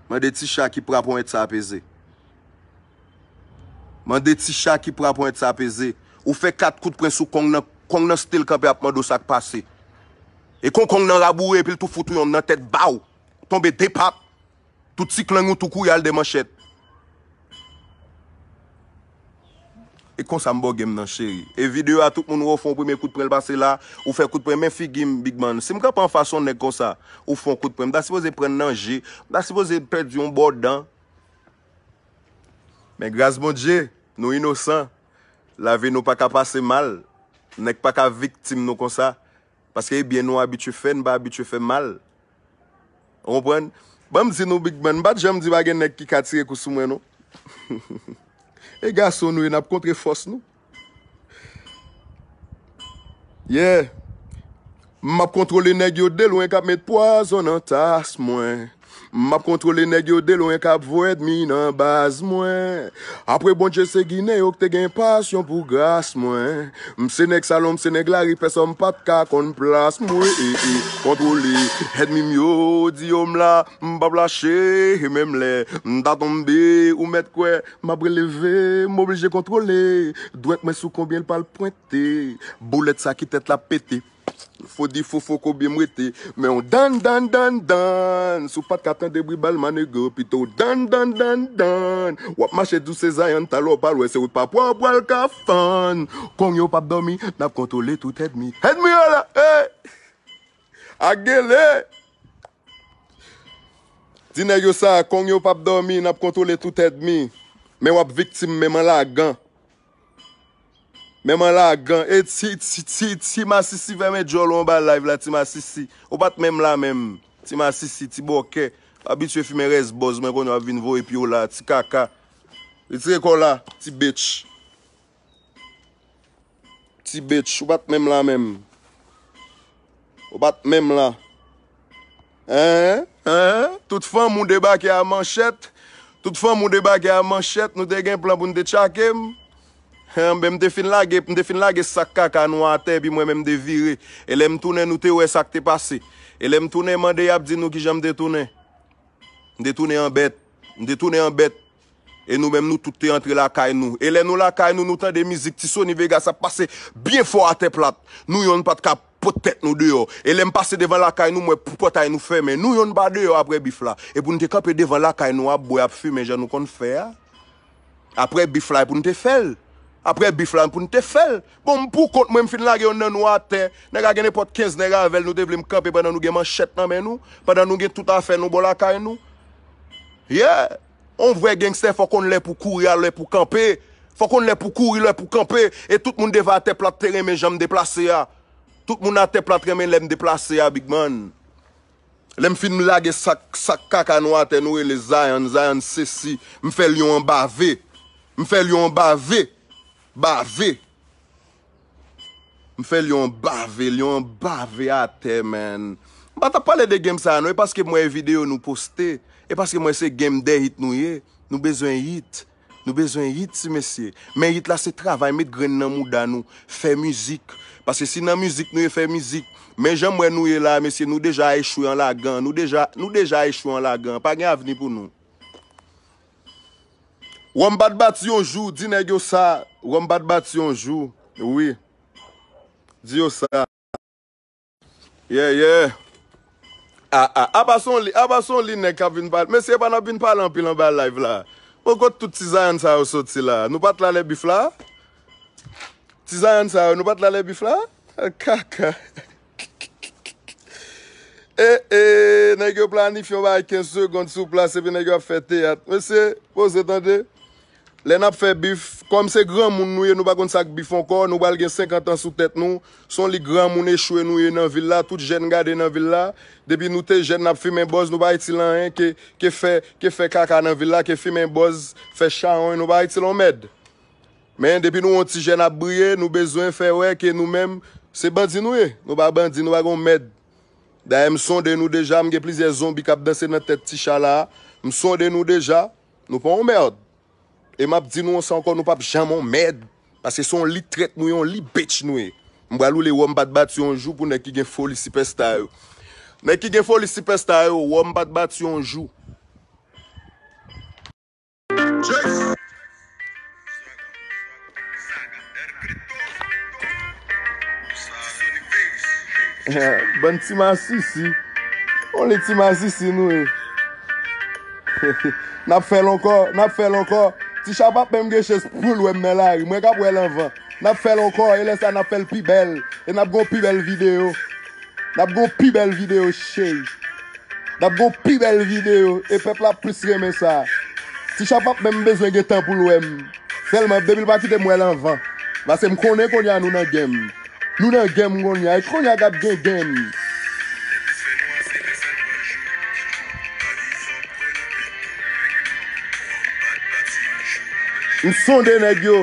Mande ti cha ki pra ponyèt sa a peze. Mande ti cha ki pra ponyèt sa a peze. Ou fè kat kout pwen sou kong nan, kong nan still kanpe ap mande w sa k pase. E kon kong nan raboure epi l tou fout ou yon nan tèt ba w. Tonbe de pat. Tout ti klang ou tou kouri al de manchèt. E konsa m ba w game nan, cheri. E videyo a, tout moun wè w fè yon premye kout pwen l pase la, ou fè kout pwen, men figi m, big man. Si m kanpe anfas yon nèg konsa, ou fè yon kout pwen, m ta sipoze pran nan je, m ta sipoze pèdi yon bò dan. Men gras Bondye, nou inosan. Lavi nou pa ka pase mal. Nèg pa ka viktim nou konsa. Paske e byen nou abitye fè, n pa abitye fè mal. Ou konprann? Ban m di nou, big man, m pa t janm di pa gen nèg ki ka tire kou sou mwen, non. E gason nou ye, n ap kontre fòs nou. Yeah. M ap kontwole nèg yo de lwen k ap met pwazon nan tas mwen. M ap kontwole nèg yo de lwen k ap voye ènmi nan baz mwen. Apre Bondye, se Ginen yo k te gen pasyon pou gras mwen. M se nèg salon, m se nèg lari, pèsonn pa t ka konn plas mwen. E, e, kontwole ènmi m yo, di yo m la, m p ap lache, e menm lè m ta tonbe, ou mèt kwè, m ap releve, m oblije kontwole. Dwèt mwen sou konbyen l pral pwente, boulèt sa ki tèt la pete. Fo di fofo konbyen m rete, men w dann, dann, dann, dann. Si w pa t ka tande bri bal manego, pito w dann, dann, dann, dann. W ap mache dous se Zayann, talè w pa lwen, se wout pa pwa w pral ka fann. Kong yo p ap dòmi, n ap kontwole tout ènmi. Ènmi yo la, ey! Ak gele! Di nèg yo sa, kong yo p ap dòmi, n ap kontwole tout ènmi. Men w ap viktim menm an lagan. Menm an lagan. E ti, ti, ti, ti masisi fèmen djòl ou anba live la, ti masisi. Ou pa t menm la menm. Ti masisi, ti bòkè. Abitye fimen rès bòz mwen konnen w ap vin voye pye w la, ti kaka. Retire kò w la, ti bitch. Ti bitch, ou pa t menm la menm. Ou pa t menm la. Hein? Hein? Tout fanm ou debake a manchèt. Tout fanm ou debake a manchèt. Nou te gen plan pou n te tchake m. Hein, ben m te fin lage, m te fin lage sak kaka nou atè, epi mwen menm m te vire. E lè m tounen, nou te wè sa k te pase. E lè m tounen, mande y ap di nou kijan m te tounen. M te tounen an bèt. M te tounen an bèt. E nou menm nou tout te antre lakay nou. E lè nou lakay nou, nou tande mizik Ti Sony Vegas ap pase byen fò atè plat. Nou yonn pa t ka pot tèt nou deyò. E lè m pase devan lakay nou, m wè pòtay nou fèmen. Nou yonn pa deyò apre bif la. E pou n te kanpe devan lakay nou ap bwè, ap fimen jan nou konn fè a. Apre bif la, e pou n te fè l. Apre bif la, pou n te fè l. Bon, m pou kont mwen, m fin lage yonn nan nou atè. Nèg la gen nenpòt kenz nèg avè l, nou te vle m kanpe pandan nou gen manchèt nan men nou, pandan nou gen tout afè nou bò lakay nou. Yeah! On vrè gangstè, fò konn lè pou kouri a lè pou kanpe. Fò konn lè pou kouri, lè pou kanpe. E tout moun devan atè plat te renmen jan m deplase a. Tout moun atè plat renmen lè m deplase a, big man. Lè m fin lage sak, sak kaka nou atè, nou rele Zion, Zion sesi. M fè lyon an bave. M fè lyon an bave. Bave. M fè lyon an bave, lyon an bave atè, man. M pa t ap pale de game sa a, non. E paske m wè videyo nou poste. E paske m wè se game de hit nou ye. Nou bezwen hit. Nou bezwen hit, ti mesye. Men hit la se travay, met grenn nan mouda nou. Fè mizik. Paske si nan mizik nou ye fè mizik, men jan m wè nou ye la, mesye, nou deja echwe an lagan. Nou deja, nou deja echwe an lagan. Pa gen avni pou nou. Wòm pa t bati yon jou, di nèg yo sa. Wòm pa t bati yon jou. Wi. Di yo sa. Yeah, yeah. Ah, ah, apa son li, apa son li nèg k ap vin pale. Mesye, pa n ap vin pale anpil anba live la. Bon, kot tout ti Zion sa yo soti la? Nou pa t la lè bif la? Ti Zion sa yo, nou pa t la lè bif la? Kaka. E, e, nèg yo planifye yon bagay kenz segonn sou plas, epi nèg yo ap fè teyat. Mesye, poze tande. Lè n ap fè bif, kòm se granmoun nou ye, nou pa konn sa k bif ankò, nou pral gen senkant an sou tèt nou. Se yon lig granmoun echwe nou ye nan vil la, tout jèn gade nan vil la. Depi nou te jèn, n ap fimen bòz, nou pa itil anyen ke, ke fè, ke fè kaka nan vil la, ke fimen bòz, fè chawony, nou pa itil yon mèd. Men depi nou yon ti jèn ap briye, nou bezwen fè wè ke nou menm, se bandi nou ye. Nou pa bandi, nou pa gen yon mèd. Dayè, m sonde nou deja, m gen plizyè zonbi k ap danse nan tèt ti cha la. M sonde nou deja, nou pa yon mèd. E m ap di nou sa ankò, nou p ap janm yon mèd. Paske se yon li trèt nou ye, yon li bitch nou ye. M pral woule wòm pa t bati yon jou pou nèg ki gen foli sipèsta yo. Nèg ki gen foli sipèsta yo, wòm pa t bati yon jou. Bann ti masisi. Only ti masisi nou ye. N ap fè l ankò, n ap fè l ankò. Ti cha p ap menm gen chans pou l wè m nan lari. Mwen k ap wè l anvan. N ap fè l ankò, e lè sa n ap fè l pi bèl. E n ap gen yon pi bèl videyo. N ap gen yon pi bèl videyo, cheri. N ap gen yon pi bèl videyo. E pèp la ap plis renmen sa. Ti cha p ap menm bezwen gen tan pou l wè m. Sèlman, depi l pa kite m wè l anvan. Paske m konnen kounye a nou nan game. Nou nan game kounye a. E kounye a k ap gen game. M sonde nèg yo.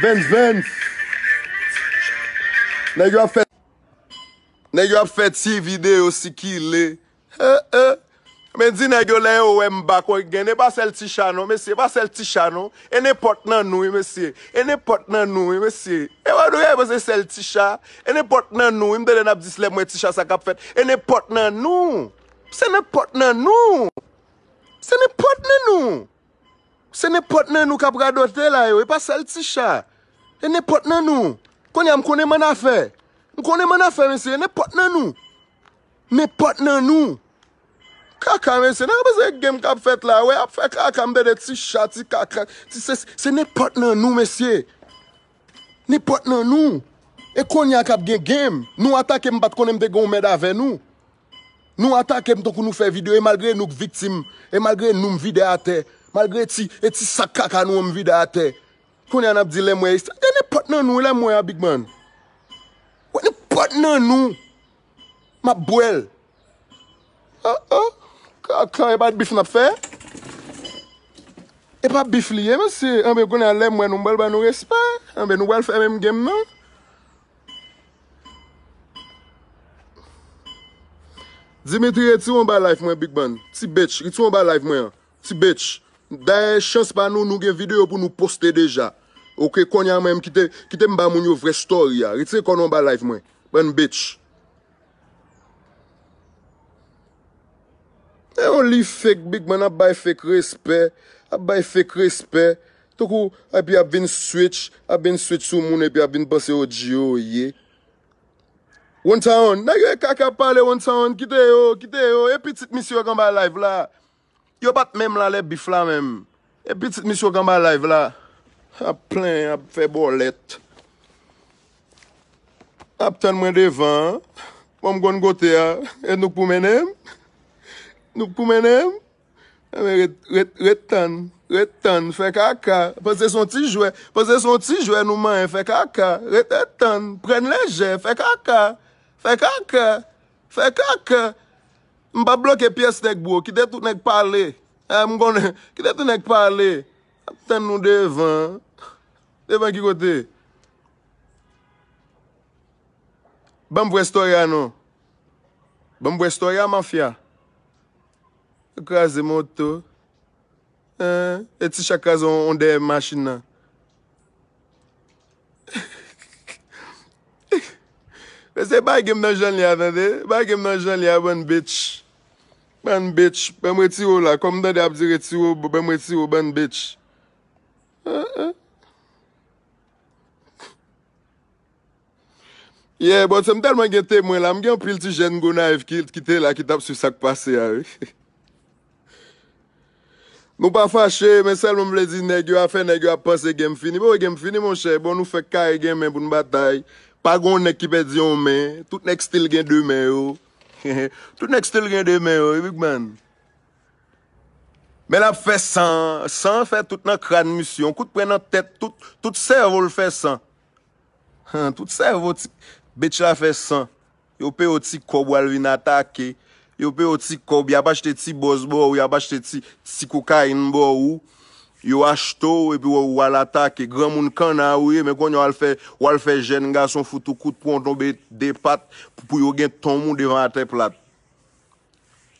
Vens, Vens. Nèg yo ap fè, nèg yo ap fè ti videyo sikile. He, he. Men di nèg yo lè yo wè m pa konn gen, e pa sèl ti cha non, mesye, e pa sèl ti cha non. E nenpòt nan nou, wi, mesye. E nenpòt nan nou, wi, mesye. E wè nou gen se sèl ti cha. E nenpòt nan nou, wi, m tande n ap di s lè m wè ti cha sa k ap fèt. E nenpòt nan nou. Se nenpòt nan nou. Se nenpòt nan nou. Se nenpòt nan nou k ap radote la yo. E pa sèl ti cha. E nenpòt nan nou. Kounye a m konnen m annafè. M konnen m annafè, mesye. E nenpòt nan nou. Nenpòt nan nou. Kaka, mesye. Nan bezwen game k ap fèt la. Wè, ap fè kaka, m tande ti cha, ti kaka. Ti se, se nenpòt nan nou, mesye. Nenpòt nan nou. E kounye a k ap gen game. Nou atake, m pa t konnen m te gen yon mèd avè nou. Nou atake m tankou nou fè videyo, e malgre nou k viktim, e malgre nou m vide atè, malgre ti, e ti sak kaka nou an m vide atè. Kounye a n ap di lè m wè, gen nenpòt nan nou, lè m wè a, big man. Wè nenpòt nan nou, m ap bwè l. Oh, oh, kaka, e pa bif n ap fè? E pa bif li ye, mesye. Anben, kounye a, lè m wè nou, m pral ba nou respè. Anben, nou pral fè menm game nan. Dimitri, retire w anba live mwen, Big Man. Ti bitch, retire w anba live mwen an. Ti bitch. Dayè, chans pa nou, nou gen videyo pou nou poste deja. Oke, kounye a menm, kite, kite m ba moun yo vrè story a. Retire kò nou anba live mwen. Bann bitch. E yon li fake, Big Man ap bay fake respè, ap bay fake respè. Tankou, epi ap vin switch, ap vin switch sou moun, epi ap vin panse O G yo ye. One Town, nèg yo e kaka ap pale One Town, kite yo, kite yo, e pitit misye yo k anba live la. Yo pa t menm la lè bif la menm. E pitit misye yo k anba live la. Ap plenyen, ap fè bòlèt. Ap tann mwen devan an. Bon, m konn kote a. E nou k pou mennen m? Nou k pou mennen m? Enben, ret, ret, ret tann. Ret tann. Fè kaka. Panse se yon ti jwè. Panse se yon ti jwè nou manyen. Fè kaka. Ret, ret tann. Pran l lejè. Fè kaka. Fè kaka. Fè kaka. M p ap bloke pyès nèg, bro. Kite tout nèg pale. Eh, m konnen. Kite tout nèg pale. Ap tann nou devan. Devan ki kote? Ban m vwè story a non. Ban m vwè story a, mafya. Kraze moto. Eh, e ti chak kraze on, on dèyè machin nan. Mesye, bay gen m nan jan li a, tande. Bay gen m nan jan li a, bann bitch. Bann bitch. Ban m retire w la. Kòm m tande ap di retire w, ban m retire w, bann bitch. Eh, eh. Yeah, but m tèlman gen temwen la. M gen anpil ti jèn Gonayiv ki, ki te la, ki t ap swiv sa k pase a, wi. Nou pa fache, men sèlman m vle di nèg yo, afè nèg yo ap panse game fini. Bon, game fini, monchè. Bon, nou fèk kare gen men pou n batay. Pa gon nèg ki pèdi yon men. Tout nèg still gen de men yo. Tout nèg still gen de men yo, wi, Big Man. Men l ap fè san, san fè tout nan kràn misye. Yon kout pwen nan tèt, tout, tout sèvo l fè san. Han, tout sèvo ti bitch la fè san. Yo peye w ti kòb, w al vin atake. Yo peye w ti kòb, y ap achte ti bòz ba w, y ap achte ti, ti kokayin ba w. Yo achte w, epi w, w al atake. Granmoun kanna ou ye, men kounye a w al fè, w al fè jèn gason fout ou kout pwen, w tonbe de pat, pou, pou yo gen tonm ou devan atè plat.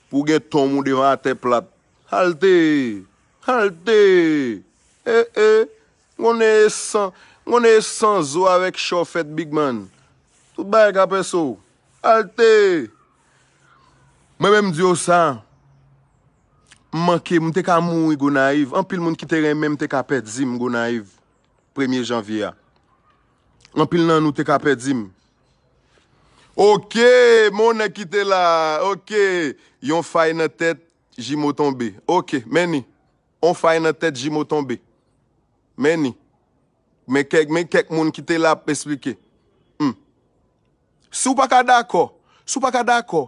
Pou w gen tonm ou devan atè plat. Halte! Halte! E, e! M konnen e san, m konnen e san zo avèk chòfèt, Big Man. Tout bagay ka pèse w. Halte! Mwen menm m di w sa, m manke, m te ka mouri Gonayiv. Anpil moun ki te renmen m te ka pèdi m Gonayiv, premye janvye a. Anpil nan nou te ka pèdi m. Oke, men yon nèg ki te la. Oke, yon fay nan tèt, jimo tonbe. Oke, men ni. On fay nan tèt, jimo tonbe. Men ni. Men kèk, men kèk moun ki te la ap esplike. Hmm. Si w pa ka dakò, si w pa ka dakò,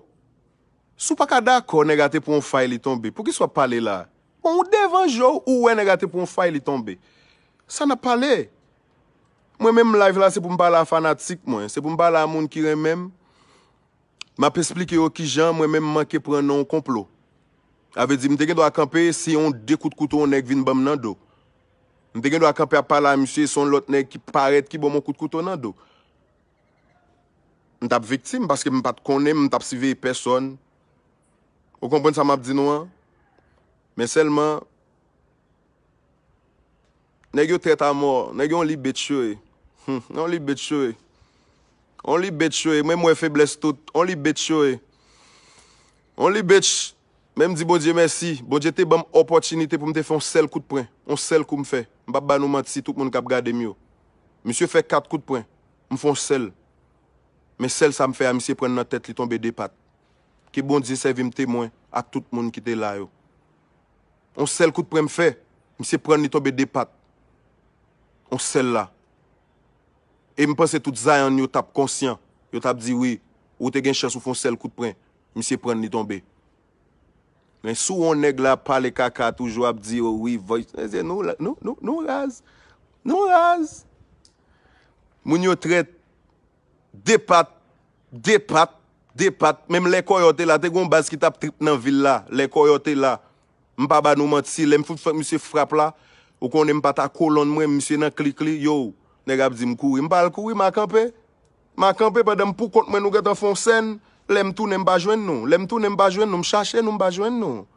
si w pa ka dakò nèg a te pran yon fay li tonbe, poukisa w ap pale la? Bon, ou devan je w, ou wè nèg a te pran yon fay li tonbe. Sa n ap pale? Mwen menm live la, se pou m pale a fanatik mwen, se pou m pale a moun ki renmen m. M ap esplike yo kijan mwen menm m manke pran nan yon konplo. Sa vle di, m te gen dwa kanpe, se yon de kout kouto yon nèg vin ban m nan do. M te gen dwa kanpe ap pale a misye, se yon lòt nèg ki parèt ki ban m yon kout kouto nan do. M t ap viktim paske m pa t konnen, m t ap siveye pèsòn. Ou konprann sa m ap di nou an? Men sèlman, nèg yo trèt a mò. Nèg yo only bitch yo ye. Hmm, only bitch yo ye. Only bitch yo ye. Mwen, m wè feblès tout. Only bitch yo ye. Only bitch. Men m di Bondye mèsi. Bondye te ban m opòtinite pou m te fè yon sèl kout pwen. Yon sèl kou m fè. M p ap ba nou manti, tout moun k ap gade m yo. Misye fè kat kout pwen. M fè yon sèl. Men sèl sa m fè a, misye pran nan tèt li tonbe de pat. Ke Bondye sèvi m temwen ak tout moun ki te la yo. On sèl kout pwen m fè, misye pran li tonbe de pat. On sèl la. E m panse tout Zion yo t ap konsyan. Yo t ap di, wi, ou te gen chans ou fè on sèl kout pwen, misye pran li tonbe. Men si w wè on nèg la ap pale kaka toujou, ap di, o wi, voice, mesye, nou, nou, nou, nou raz. Nou raz. Moun yo trèt. De pat, de pat, de pat. Menm lè Kòyò te la, te gen yon baz ki t ap trip nan vil la. Lè Kòyò te la, m pa ba nou manti, lè m fout fè misye frap la, ou konnen m pa ta kolonn mwen, misye nan klik li, yo, nèg ap di m kouri. M pa al kouri, m a kanpe. M a kanpe pandan m pou kont mwen, nou gentan fè yon sèn. Lè m tounen, m pa jwenn nou. Lè m tounen, m pa jwenn nou. M chache nou, m pa jwenn nou.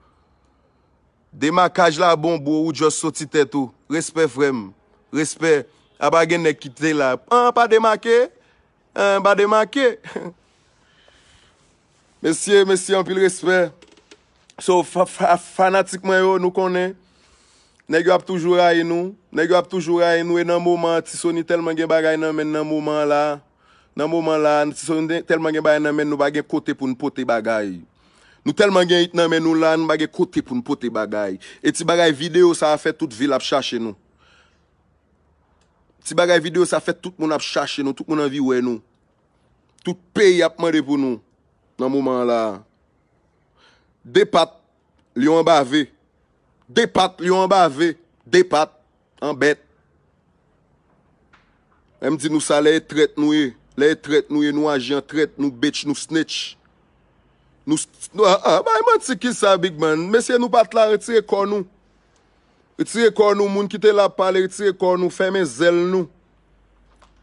Demakaj la bon, bro, ou just soti tèt ou. Respè, frè m. Respè. Apa gen nèg ki te la. An, pa demake. An, pa demake. Mesye, mesye, anpil respè. So, fa- fa- fanatik mwen yo, nou konnen, nèg yo ap toujou rayi nou. Nèg yo ap toujou rayi nou. E nan moman an, Ti Sony tèlman gen bagay nan men l nan moman an la. Nan moman an la, Ti Sony tèlman gen bagay nan men l, nou pa gen kote pou n pote bagay. Nou tèlman gen it nan men nou la, nou pa gen kote pou n pote bagay. E ti bagay videyo sa a fè tout vil ap chache nou. Ti bagay videyo sa fè tout moun ap chache nou, tout moun anvi wè nou. Tout peyi ap mande pou nou nan moman an la. De pat, lyon an bave. De pat, lyon an bave. De pat, an bèt. M di nou sa, lè e trèt nou ye. Lè e trèt nou ye, nou aji an trèt, nou bitch, nou snitch. Nou, s- nou a, a, bay manti ki sa, Big Man. Mesye, nou pa t la, retire kò nou. Retire kò nou, moun ki te la ap pale, retire kò nou, fèmen zèl nou.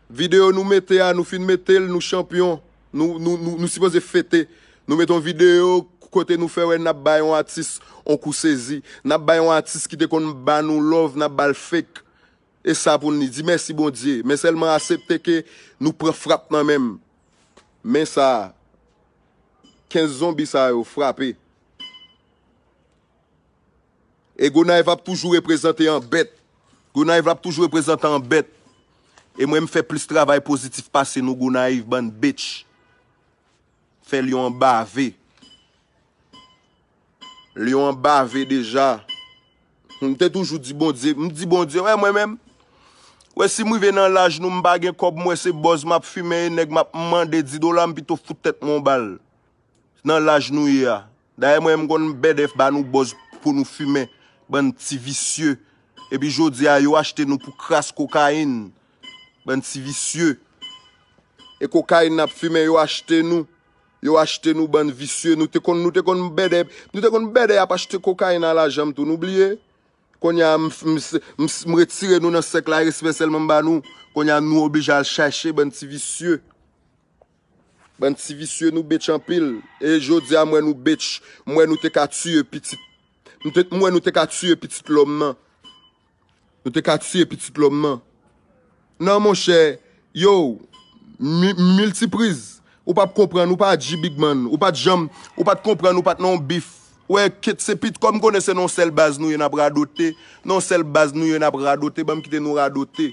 Videyo nou mete a, nou fin mete l, nou chanpyon. Nou, nou, nou, nou sipoze fete. Nou mete yon videyo kote nou fè wè n ap bay yon atis yon kou sezi. N ap bay yon atis ki te konn ba nou love, n ap ba l fake. E sa pou n di mèsi Bondye. Men sèlman aksepte ke nou pran frap nan men m. Men sa, kenz zonbi sa yo frape. E Gonayiv ap toujou reprezante an bèt. Gonayiv ap toujou reprezante an bèt. E mwen, m fè plis travay pozitif pase nou, Gonayiv, bann bitch. Fè lyon an bave. Lyon an bave deja. M te toujou di Bondye, m di Bondye, wè mwen menm. Wè si m rive nan laj nou, m pa gen kòb, m wè se bòz m ap fimen, e nèg m ap mande di dola, m pito fout tèt mwen yon bal. Nan laj nou ye a. Dayè mwen, m konn bèdèf ba nou bòz pou nou fimen. Bann ti visye. Epi jodi a, yo achte nou pou kras kokayin. Bann ti visye. E kokayin n ap fimen, yo achte nou. Yo achte nou, bann visye. Nou te konn, nou te konn bèdè, nou te konn bèdè ap achte kokayin a lajan m tou. Nou bliye? Kounye a, m, m, m, m retire nou nan sèk la, respè sèlman m ba nou. Kounye a, nou oblije al chache, bann ti visye. Bann ti visye, nou bitch anpil. E jodi a, m wè nou bitch. M wè nou te ka tiye pitit. M te, m wè nou te ka tiye pitit lòm nan. Nou te ka tiye pitit lòm nan. Non, monchè, yo, mi- miltipriz. Ou p ap konprann, ou pa G Big Man. Ou pa t janm, ou pa t konprann, ou pa t nan yon bif. Wè, ket se pit, kòm konnen se nan yon sèl baz nou ye, n ap radote. Nan yon sèl baz nou ye, n ap radote. Ban m kite nou radote.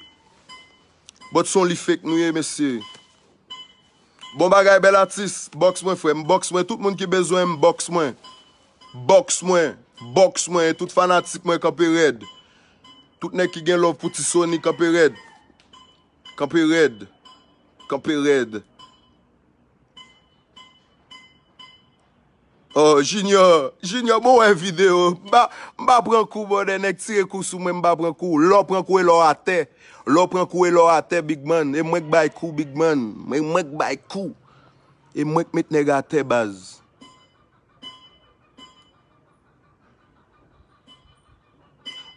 But se yon li fake nou ye, mesye. Bon bagay, bèl atis. Bòks mwen, frè m. Bòks mwen. Tout moun ki bezwen m, bòks mwen. Bòks mwen. Bòks mwen. E tout fanatik mwen, kanpe rèd. Tout nèg ki gen love pou Ti Sony, kanpe rèd. Kanpe rèd. Kanpe rèd. Oh, Junior, Junior, bon, wè videyo. M pa, m pa pran kou, brother, nèg tire kou sou mwen, m pa pran kou. Lè w pran kou, e lè w atè. Lè w pran kou, e lè w atè, Big Man. E mwen k bay kou, Big Man. Mwen, mwen k bay kou. E mwen k met nèg atè, baz.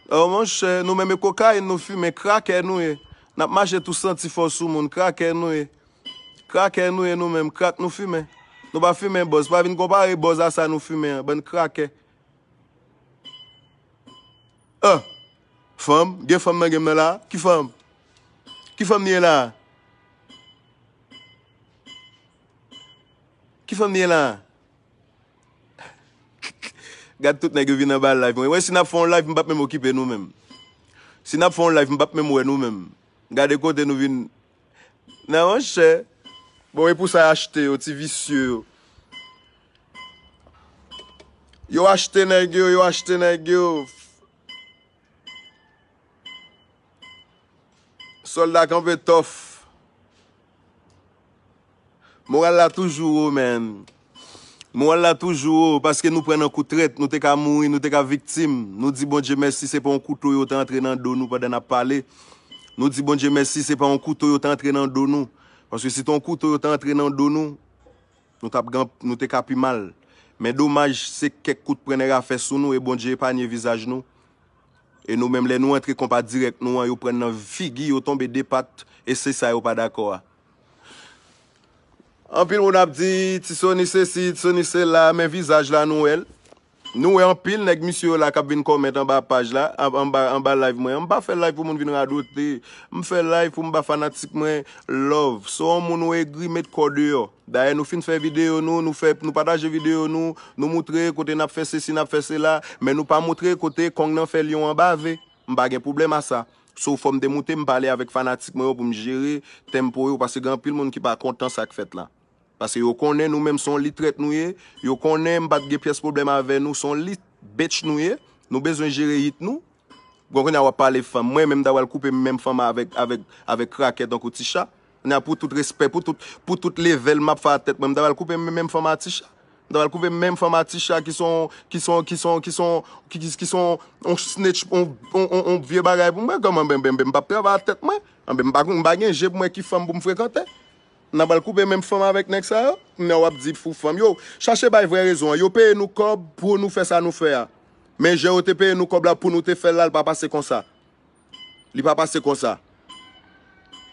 Oh, monchè, nou menm e kokayin nou fimen, krakè nou ye. N ap mache tou santi fò sou moun, krakè nou ye. Krakè nou ye nou menm, krak nou fimen. Nou pa fimen bòz, pa vin konpare bòz a sa nou fimen an, bann krakè. Ah! Fanm, gen fanm nan game nan la? Ki fanm? Ki fanm li ye la? Ki fanm li ye la? Gad tout nèg yo vin anba live mwen. Wè, si n ap fè yon live, m p ap menm okipe nou menm. Si n ap fè yon live, m p ap menm wè nou menm. Gade kote nou vin. Nan, monchè. Bon, e pou sa y achte yo, ti visye yo. Yo achte nèg yo, yo achte nèg yo. Sòlda kanpe tòf. Moral la toujou wo, man. Moral la toujou wo, paske nou pran nan kou trèt, nou te ka mouri, nou te ka viktim. Nou di Bondye mèsi, se pa yon kouto yo te antre nan do nou pandan n ap pale. Nou di Bondye mèsi, se pa yon kouto yo te antre nan do nou. Paske si te yon kouto yo te antre nan do nou, nou t ap gen, nou te ka pi mal. Men domaj, se kèk kout pwen nèg a fè sou nou e Bondye epanye vizaj nou. E nou menm, lè nou antre konpa dirèk nou an, yo pran n nan figi, yo tonbe de pat, e se sa yo pa dakò a. Anpil moun ap di, Ti Sony sesi, Ti Sony sela, men vizaj la nou wè l. Nou wè anpil nèg misye yo la k ap vin kòmèt anba paj la, an- anba, anba live mwen. M pa fè live pou moun vin radote. M fè live pou m ba fanatik mwen love. Si w yon moun ou egri, met kò deyò. Dayè, nou fin fè videyo nou, nou fè, nou pataje videyo nou, nou moutre kote n ap fè sesi, n ap fè sela, men nou pa moutre kote kong nan fè lyon an bave. M pa gen pwoblèm a sa. So, fò m te moute, m pale avèk fanatik mwen yo pou m jere tempo yo, paske gen anpil moun ki pa kontan sa k fèt la. Paske yo konnen nou menm se yon litrèt nou ye, yo konnen m pa t gen pyès pwoblèm avè nou, se yon lit bitch nou ye, nou bezwen jere hit nou. Bon, kounye a w ap pale fanm, mwen menm m ta pral koupe menm fanm avèk, avèk, avèk krakè tankou Ticha. Kounye a pou tout respè, pou tout, pou tout level m ap fè a tèt mwen, m ta pral koupe menm, menm fanm a Ticha. M ta pral koupe menm fanm a Ticha ki se yon, ki se yon, ki se yon, ki se yon, ki, ki, ki se yon, yon snitch, yon, yon, yon, yon vye bagay pou mwen. Kòman, ben, ben, ben, m p ap travay a tèt mwen? Anben, m pa, m pa gen je pou mwen ki fanm pou m frekante. N ap al koupe menm fanm avèk nèg sa yo. Kounye a w ap di pou fanm yo. Chache bay vrè rezon an. Yo peye nou kòb pou nou fè sa nou fè a. Men jan yo te peye nou kòb la pou nou te fè l la, l pa pase konsa. Li pa pase konsa.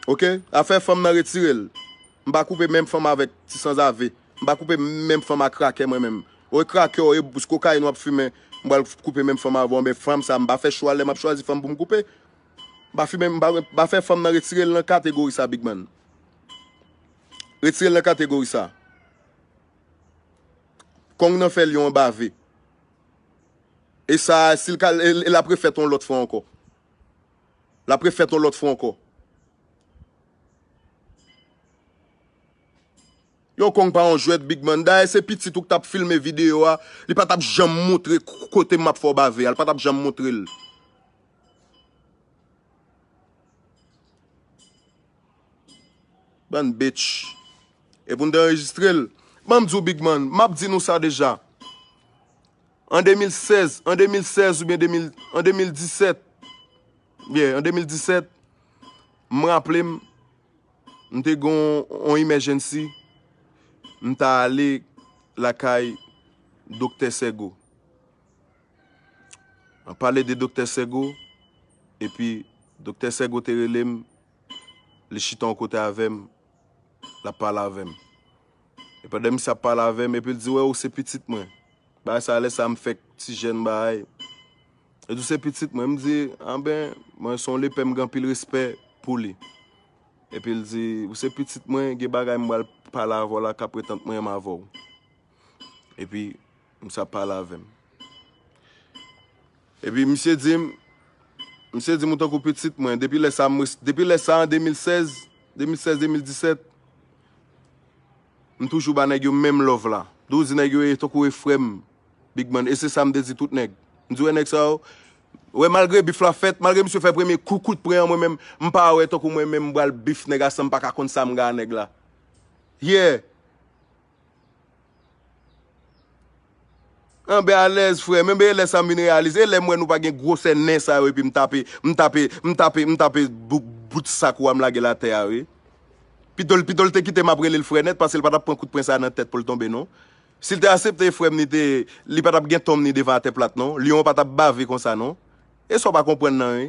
Oke? Afè fanm nan, retire l. M pa koupe menm fanm avèk ti sanzave. M pa koupe menm fanm ak krakè mwen menm. Ou e krakè, ou e bous kokayin w ap fimen. M pral koupe menm fanm avè w. Men fanm sa, m pa fè chwa lè m ap chwazi fanm pou m koupe. M pa fimen, m pa, m pa fè fanm nan, retire l nan kategori sa, Big Man. Retire l nan kategori sa. Kong nan fè lyon an bave. E sa, si l ka, e, e l ap refèt yon lòt fwa ankò. L ap refèt yon lòt fwa ankò. Yo, Kong pa yon jwèt, Big Man. Dayè, se pitit ou k t ap filme videyo a. Li pa t ap janm moutre k- kote m ap fè w bave a. Li pa t ap janm moutre l. Bann bitch. E pou n te anrejistre l. Ban m di w, Big Man, m ap di nou sa deja. An de mil sèz, an de mil sèz oubyen de mil, an de mil disèt, yeah, an de mil disèt, m raple m, m te gen yon, yon emergency, m ta ale lakay Doktè Sègo. An pale de Doktè Sègo, epi Doktè Sègo te rele m, li chita yon kote avè m, l ap pale avè m. E pandan misye ap pale avè m, epi l di, "Wè, ou se pitit mwen." Bagay sa, lè sa, m fèk ti jèn bagay. Li di, "Ou se pitit mwen." M di, "Anben, mwen se yon lepè, m gen anpil respè pou li." Epi l di, "Ou se pitit mwen, gen bagay m pral pale avè w la k ap ret ant mwen menm avè w." Epi, misye ap pale avè m. Epi misye di m, misye di m ou tankou pitit mwen. Depi lè sa, m res- depi lè sa, an de mil sèz, de mil sèz, de mil disèt, m toujou ba nèg yo menm love la. Toujou di nèg yo e tankou e frè m, Big Man. E se sa m te di tout nèg. M di, "Wè nèg sa yo, wè, malgre bif la fèt, malgre misye fè premye kou kout pwen an, mwen menm, m pa wè tankou mwen menm m pral bif nèg a san m pa ka konn sa m gen a nèg la." Yeah. Anben alèz, frè. Men, men lè sa m vin reyalize, e lè m wè nou pa gen gwosè nen sa yo, epi m tape, m tape, m tape, m tape bou- bout sak ou a m lage l atè a, wi. Pito l, pito l te kite m ap rele l frè nèt, paske l pa t ap pran kout pwen sa nan tèt pou l tonbe, non. Si l te aksepte frè m, li te, li pa t ap gen tonm ni devan atè plat, non. Lyon an pa t ap bave konsa, non. E sa w pa konprann nan, wi.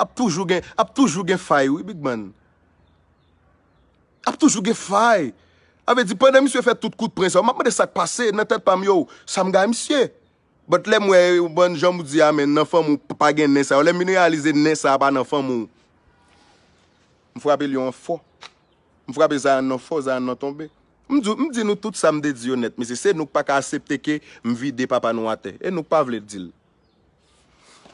Ap toujou gen, ap toujou gen fay, wi, Big Man. Ap toujou gen fay. A vle di, pandan misye fè tout kout pwen sa yo, m ap mande sa k pase nan tèt pa m, yo, sa m gaye misye. But lè m wè, bon, jan m di a, men nan fanmi w pa gen nen sa yo. Lè m vin reyalize nen sa a pa nan fanmi w, m frape lyon an fò. M frape Zayann nan fò, Zayann nan tonbe. M di, m di nou tout sa m te di yo nèt, mesye. Se nou k pa ka aksepte ke m vide papa nou atè. E nou k pa vle di l.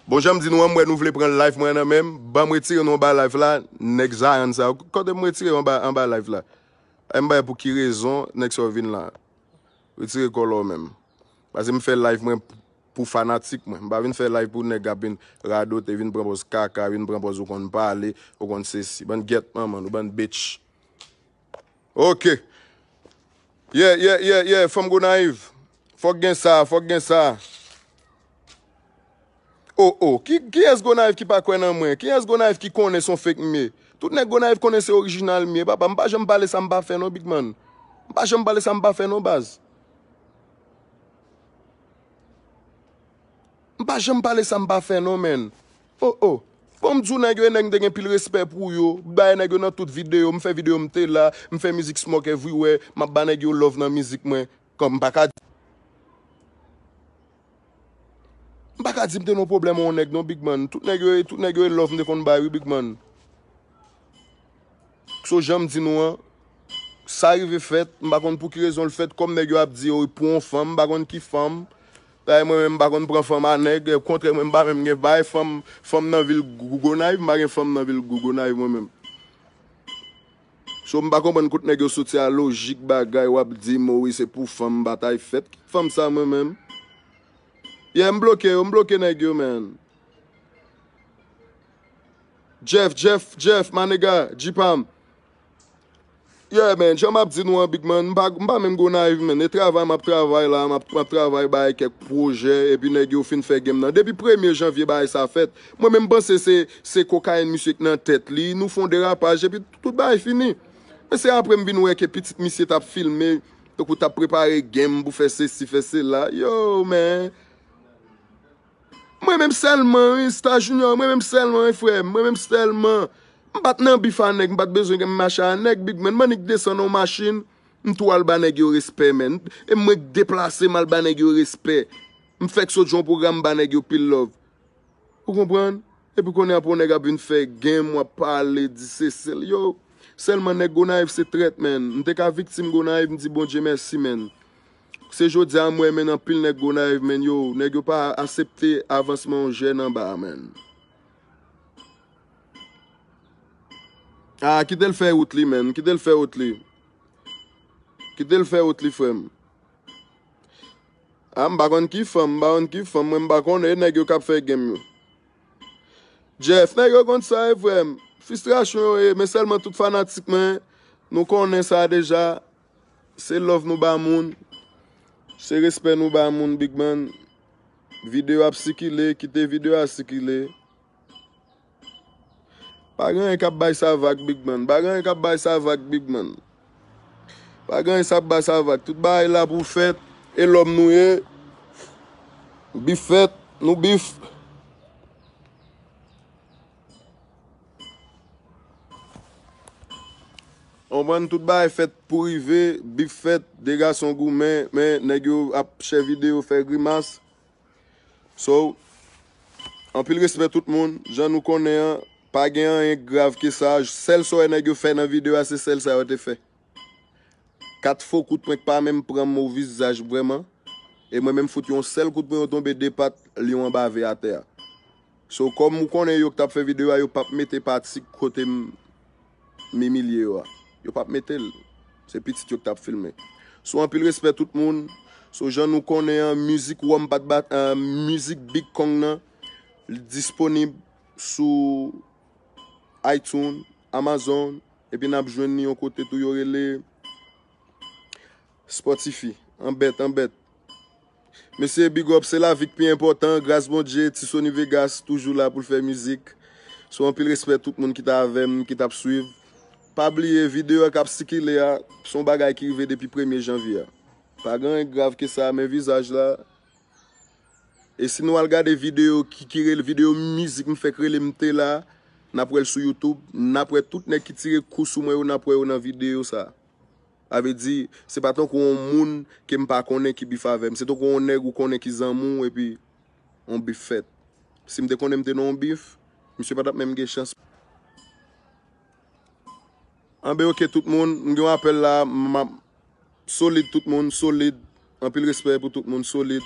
Bon, jan m di nou an, m wè nou vle pran live mwen nan men m. Ban m retire nou anba live la, nèg Zayann sa yo. Kote m retire yo anba, anba live la? E m bay pou ki rezon nèg sa yo vin la? Retire kòlè w menm. Paske m fè live mwen pou fanatik mwen. M pa vin fè live pou nèg k ap vin radote, vin pran pòz kaka, vin pran pòz ou konn pale, ou konn sesi. Bann gyèt manman nou, bann bitch. Ok. Yeah, yeah, yeah, yeah. Fanm Gonayiv. Fòk gen sa, fòk gen sa. Oh, oh. Ki, kiyès Gonayiv ki pa kwè nan mwen? Kiyès Gonayiv ki konnen se yon fake m ye? Tout nèg Gonayiv konnen se orijinal m ye, papa. M pa janm pale sa m pa fè non, Big Man. M pa janm pale sa m pa fè non, baz. M pa janm pale sa m pa fè non, man. Oh, oh. Bon, m di w nèg yo, e nèg m te gen pil respè pou yo. M bay nèg yo nan tout videyo, m fè videyo m te la, m fè mizik Smoke Everywhere, m ap ba nèg yo love nan mizik mwen. Kòm m pa ka di. Pa ka di m te nan pwoblèm yon nèg non, Big Man. Tout nèg yo, tout nèg yo e love m te konn bay, wi, Big Man. So, jan m di nou an, sa rive fèt, m pa konn pou ki rezon l fèt, kòm nèg yo ap di yo pou yon fanm, m pa konn ki fanm. Dayè, mwen menm, m pa konn pran fanm a nèg, okontrè, mwen, m pa menm gen bay fanm, fanm nan vil Gou-, Gonayiv, m pa gen fanm nan vil Gou-, Gonayiv, mwen menm. So, m pa konprann kot nèg yo soti a lojik bagay, w ap di m, o wi, se pou fanm batay fèt. Ki fanm sa, mwen menm? Yeah, m bloke yo, m bloke nèg yo, man. Jeff, Jeff, Jeff, my nigga, G-Pam. Yeah, man, jan m ap di nou an, Big Man, m pa, m pa menm Gonayiv, man. E travay m ap travay la, m ap, m ap travay bay kèk pwojè, epi nèg yo fin fè game nan. Depi premye janvye bagay sa fèt, mwen menm m panse se, se kokayin misye k nan tèt li, nou fè yon derapaj, epi tout bagay fini. Men se apre m vin wè ke pitit misye t ap filme, tankou t ap prepare game pou fè sesi, fè sela. Yo, man. Mwen menm sèlman, wi, Star Junior, mwen menm sèlman, wi, frè m, mwen menm sèlman. M pa t nan bif a nèg, m pa t bezwen gen mache a nèg, Big Man. M annik desann yon machin, m tou al ba nèg yo respè, man. E mwen k deplase m al ba nèg yo respè. M fèk sot yon pwogram, m ba nèg yo pil love. Ou konprann? Epi kounye a pou yon nèg ap vin fè game, w ap pale, di se sèl. Yo, sèlman nèg Gonayiv se trèt, man. M te ka viktim Gonayiv, m di Bondye mèsi, man. Se jodi a m wè, man, anpil nèg Gonayiv, man, yo, nèg yo pa aksepte avansman yon jèn anba, man. Ah, kite l fè wout li, man. Kite l fè wout li. Kite l fè wout li, frè m. Ah, m pa konn ki fanm, m pa konn ki fanm, mwen m pa konnen, e nèg yo k ap fè game yo. Jeff, nèg yo konn sa, e frè m. Fristrasyon yo ye, men sèlman tout fanatik mwen, nou konnen sa deja. Se love nou ba moun. Se respè nou ba moun, Big Man. Videyo ap sikile, kite videyo a sikile. Pa gen anyen k ap bay sa vag, Big Man. Pa gen anyen k ap bay sa vag, Big Man. Pa gen anyen k ap bay sa vag. Tout bagay la pou fèt. E lòm nou ye. Bif fèt, nou bif. Konprann, tout bagay fèt pou rive, bif fèt, de gason goumen, men nèg yo ap chè videyo, fè grimas. So, anpil respè tout moun, jan nou konnen an, pa gen anyen k grav ke sa, sèl sa w wè nèg yo fè nan videyo a, se sèl sa yo te fè. Kat fo kout pwen k pa menm pran m o vizaj vrèman. E mwen menm fout yon sèl kout pwen yo tonbe de pat, lyon an bave atè a. So, kòm ou konnen yo k t ap fè videyo a, yo p ap mete pati kote m, m imilye yo a. Yo p ap mete l. Se pitit yo k t ap filme. So, anpil respè tout moun. So, jan nou konnen an, mizik Wòm pa t bat, ah, mizik Big Kong nan, li disponib sou iTunes, Amazon, epi n ap jwenn li yon kote tou yo rele Spotify. Anbèt, anbèt. Mesye, big up, se lavi k pi enpòtan. Gras Bondye, Ti Sony Vegas toujou la pou l fè mizik. So, anpil respè tout moun ki t avè m, ki t ap swiv. Pa bliye, videyo a k ap sikile a, se yon bagay ki rive depi premye janvye a. Pa gen anyen k grav ke sa, men vizaj la. E si nou al gade videyo ki, ki rele, videyo mizik m fèk rele M T la, n ap wè l sou YouTube, n ap wè tout nèg ki tire kou sou mwen yo, n ap wè yo nan videyo sa. Sa vle di, se pa tankou yon moun ke m pa konnen ki bif avè m. Se tankou yon nèg ou konnen ki zanmi w, epi yon bif fèt. Si m te konnen m te nan yon bif, misye pa t ap menm gen chans. Anben, oke, tout moun, m gen yon apèl la, m ap solid, tout moun, solid. Anpil respè pou tout moun, solid.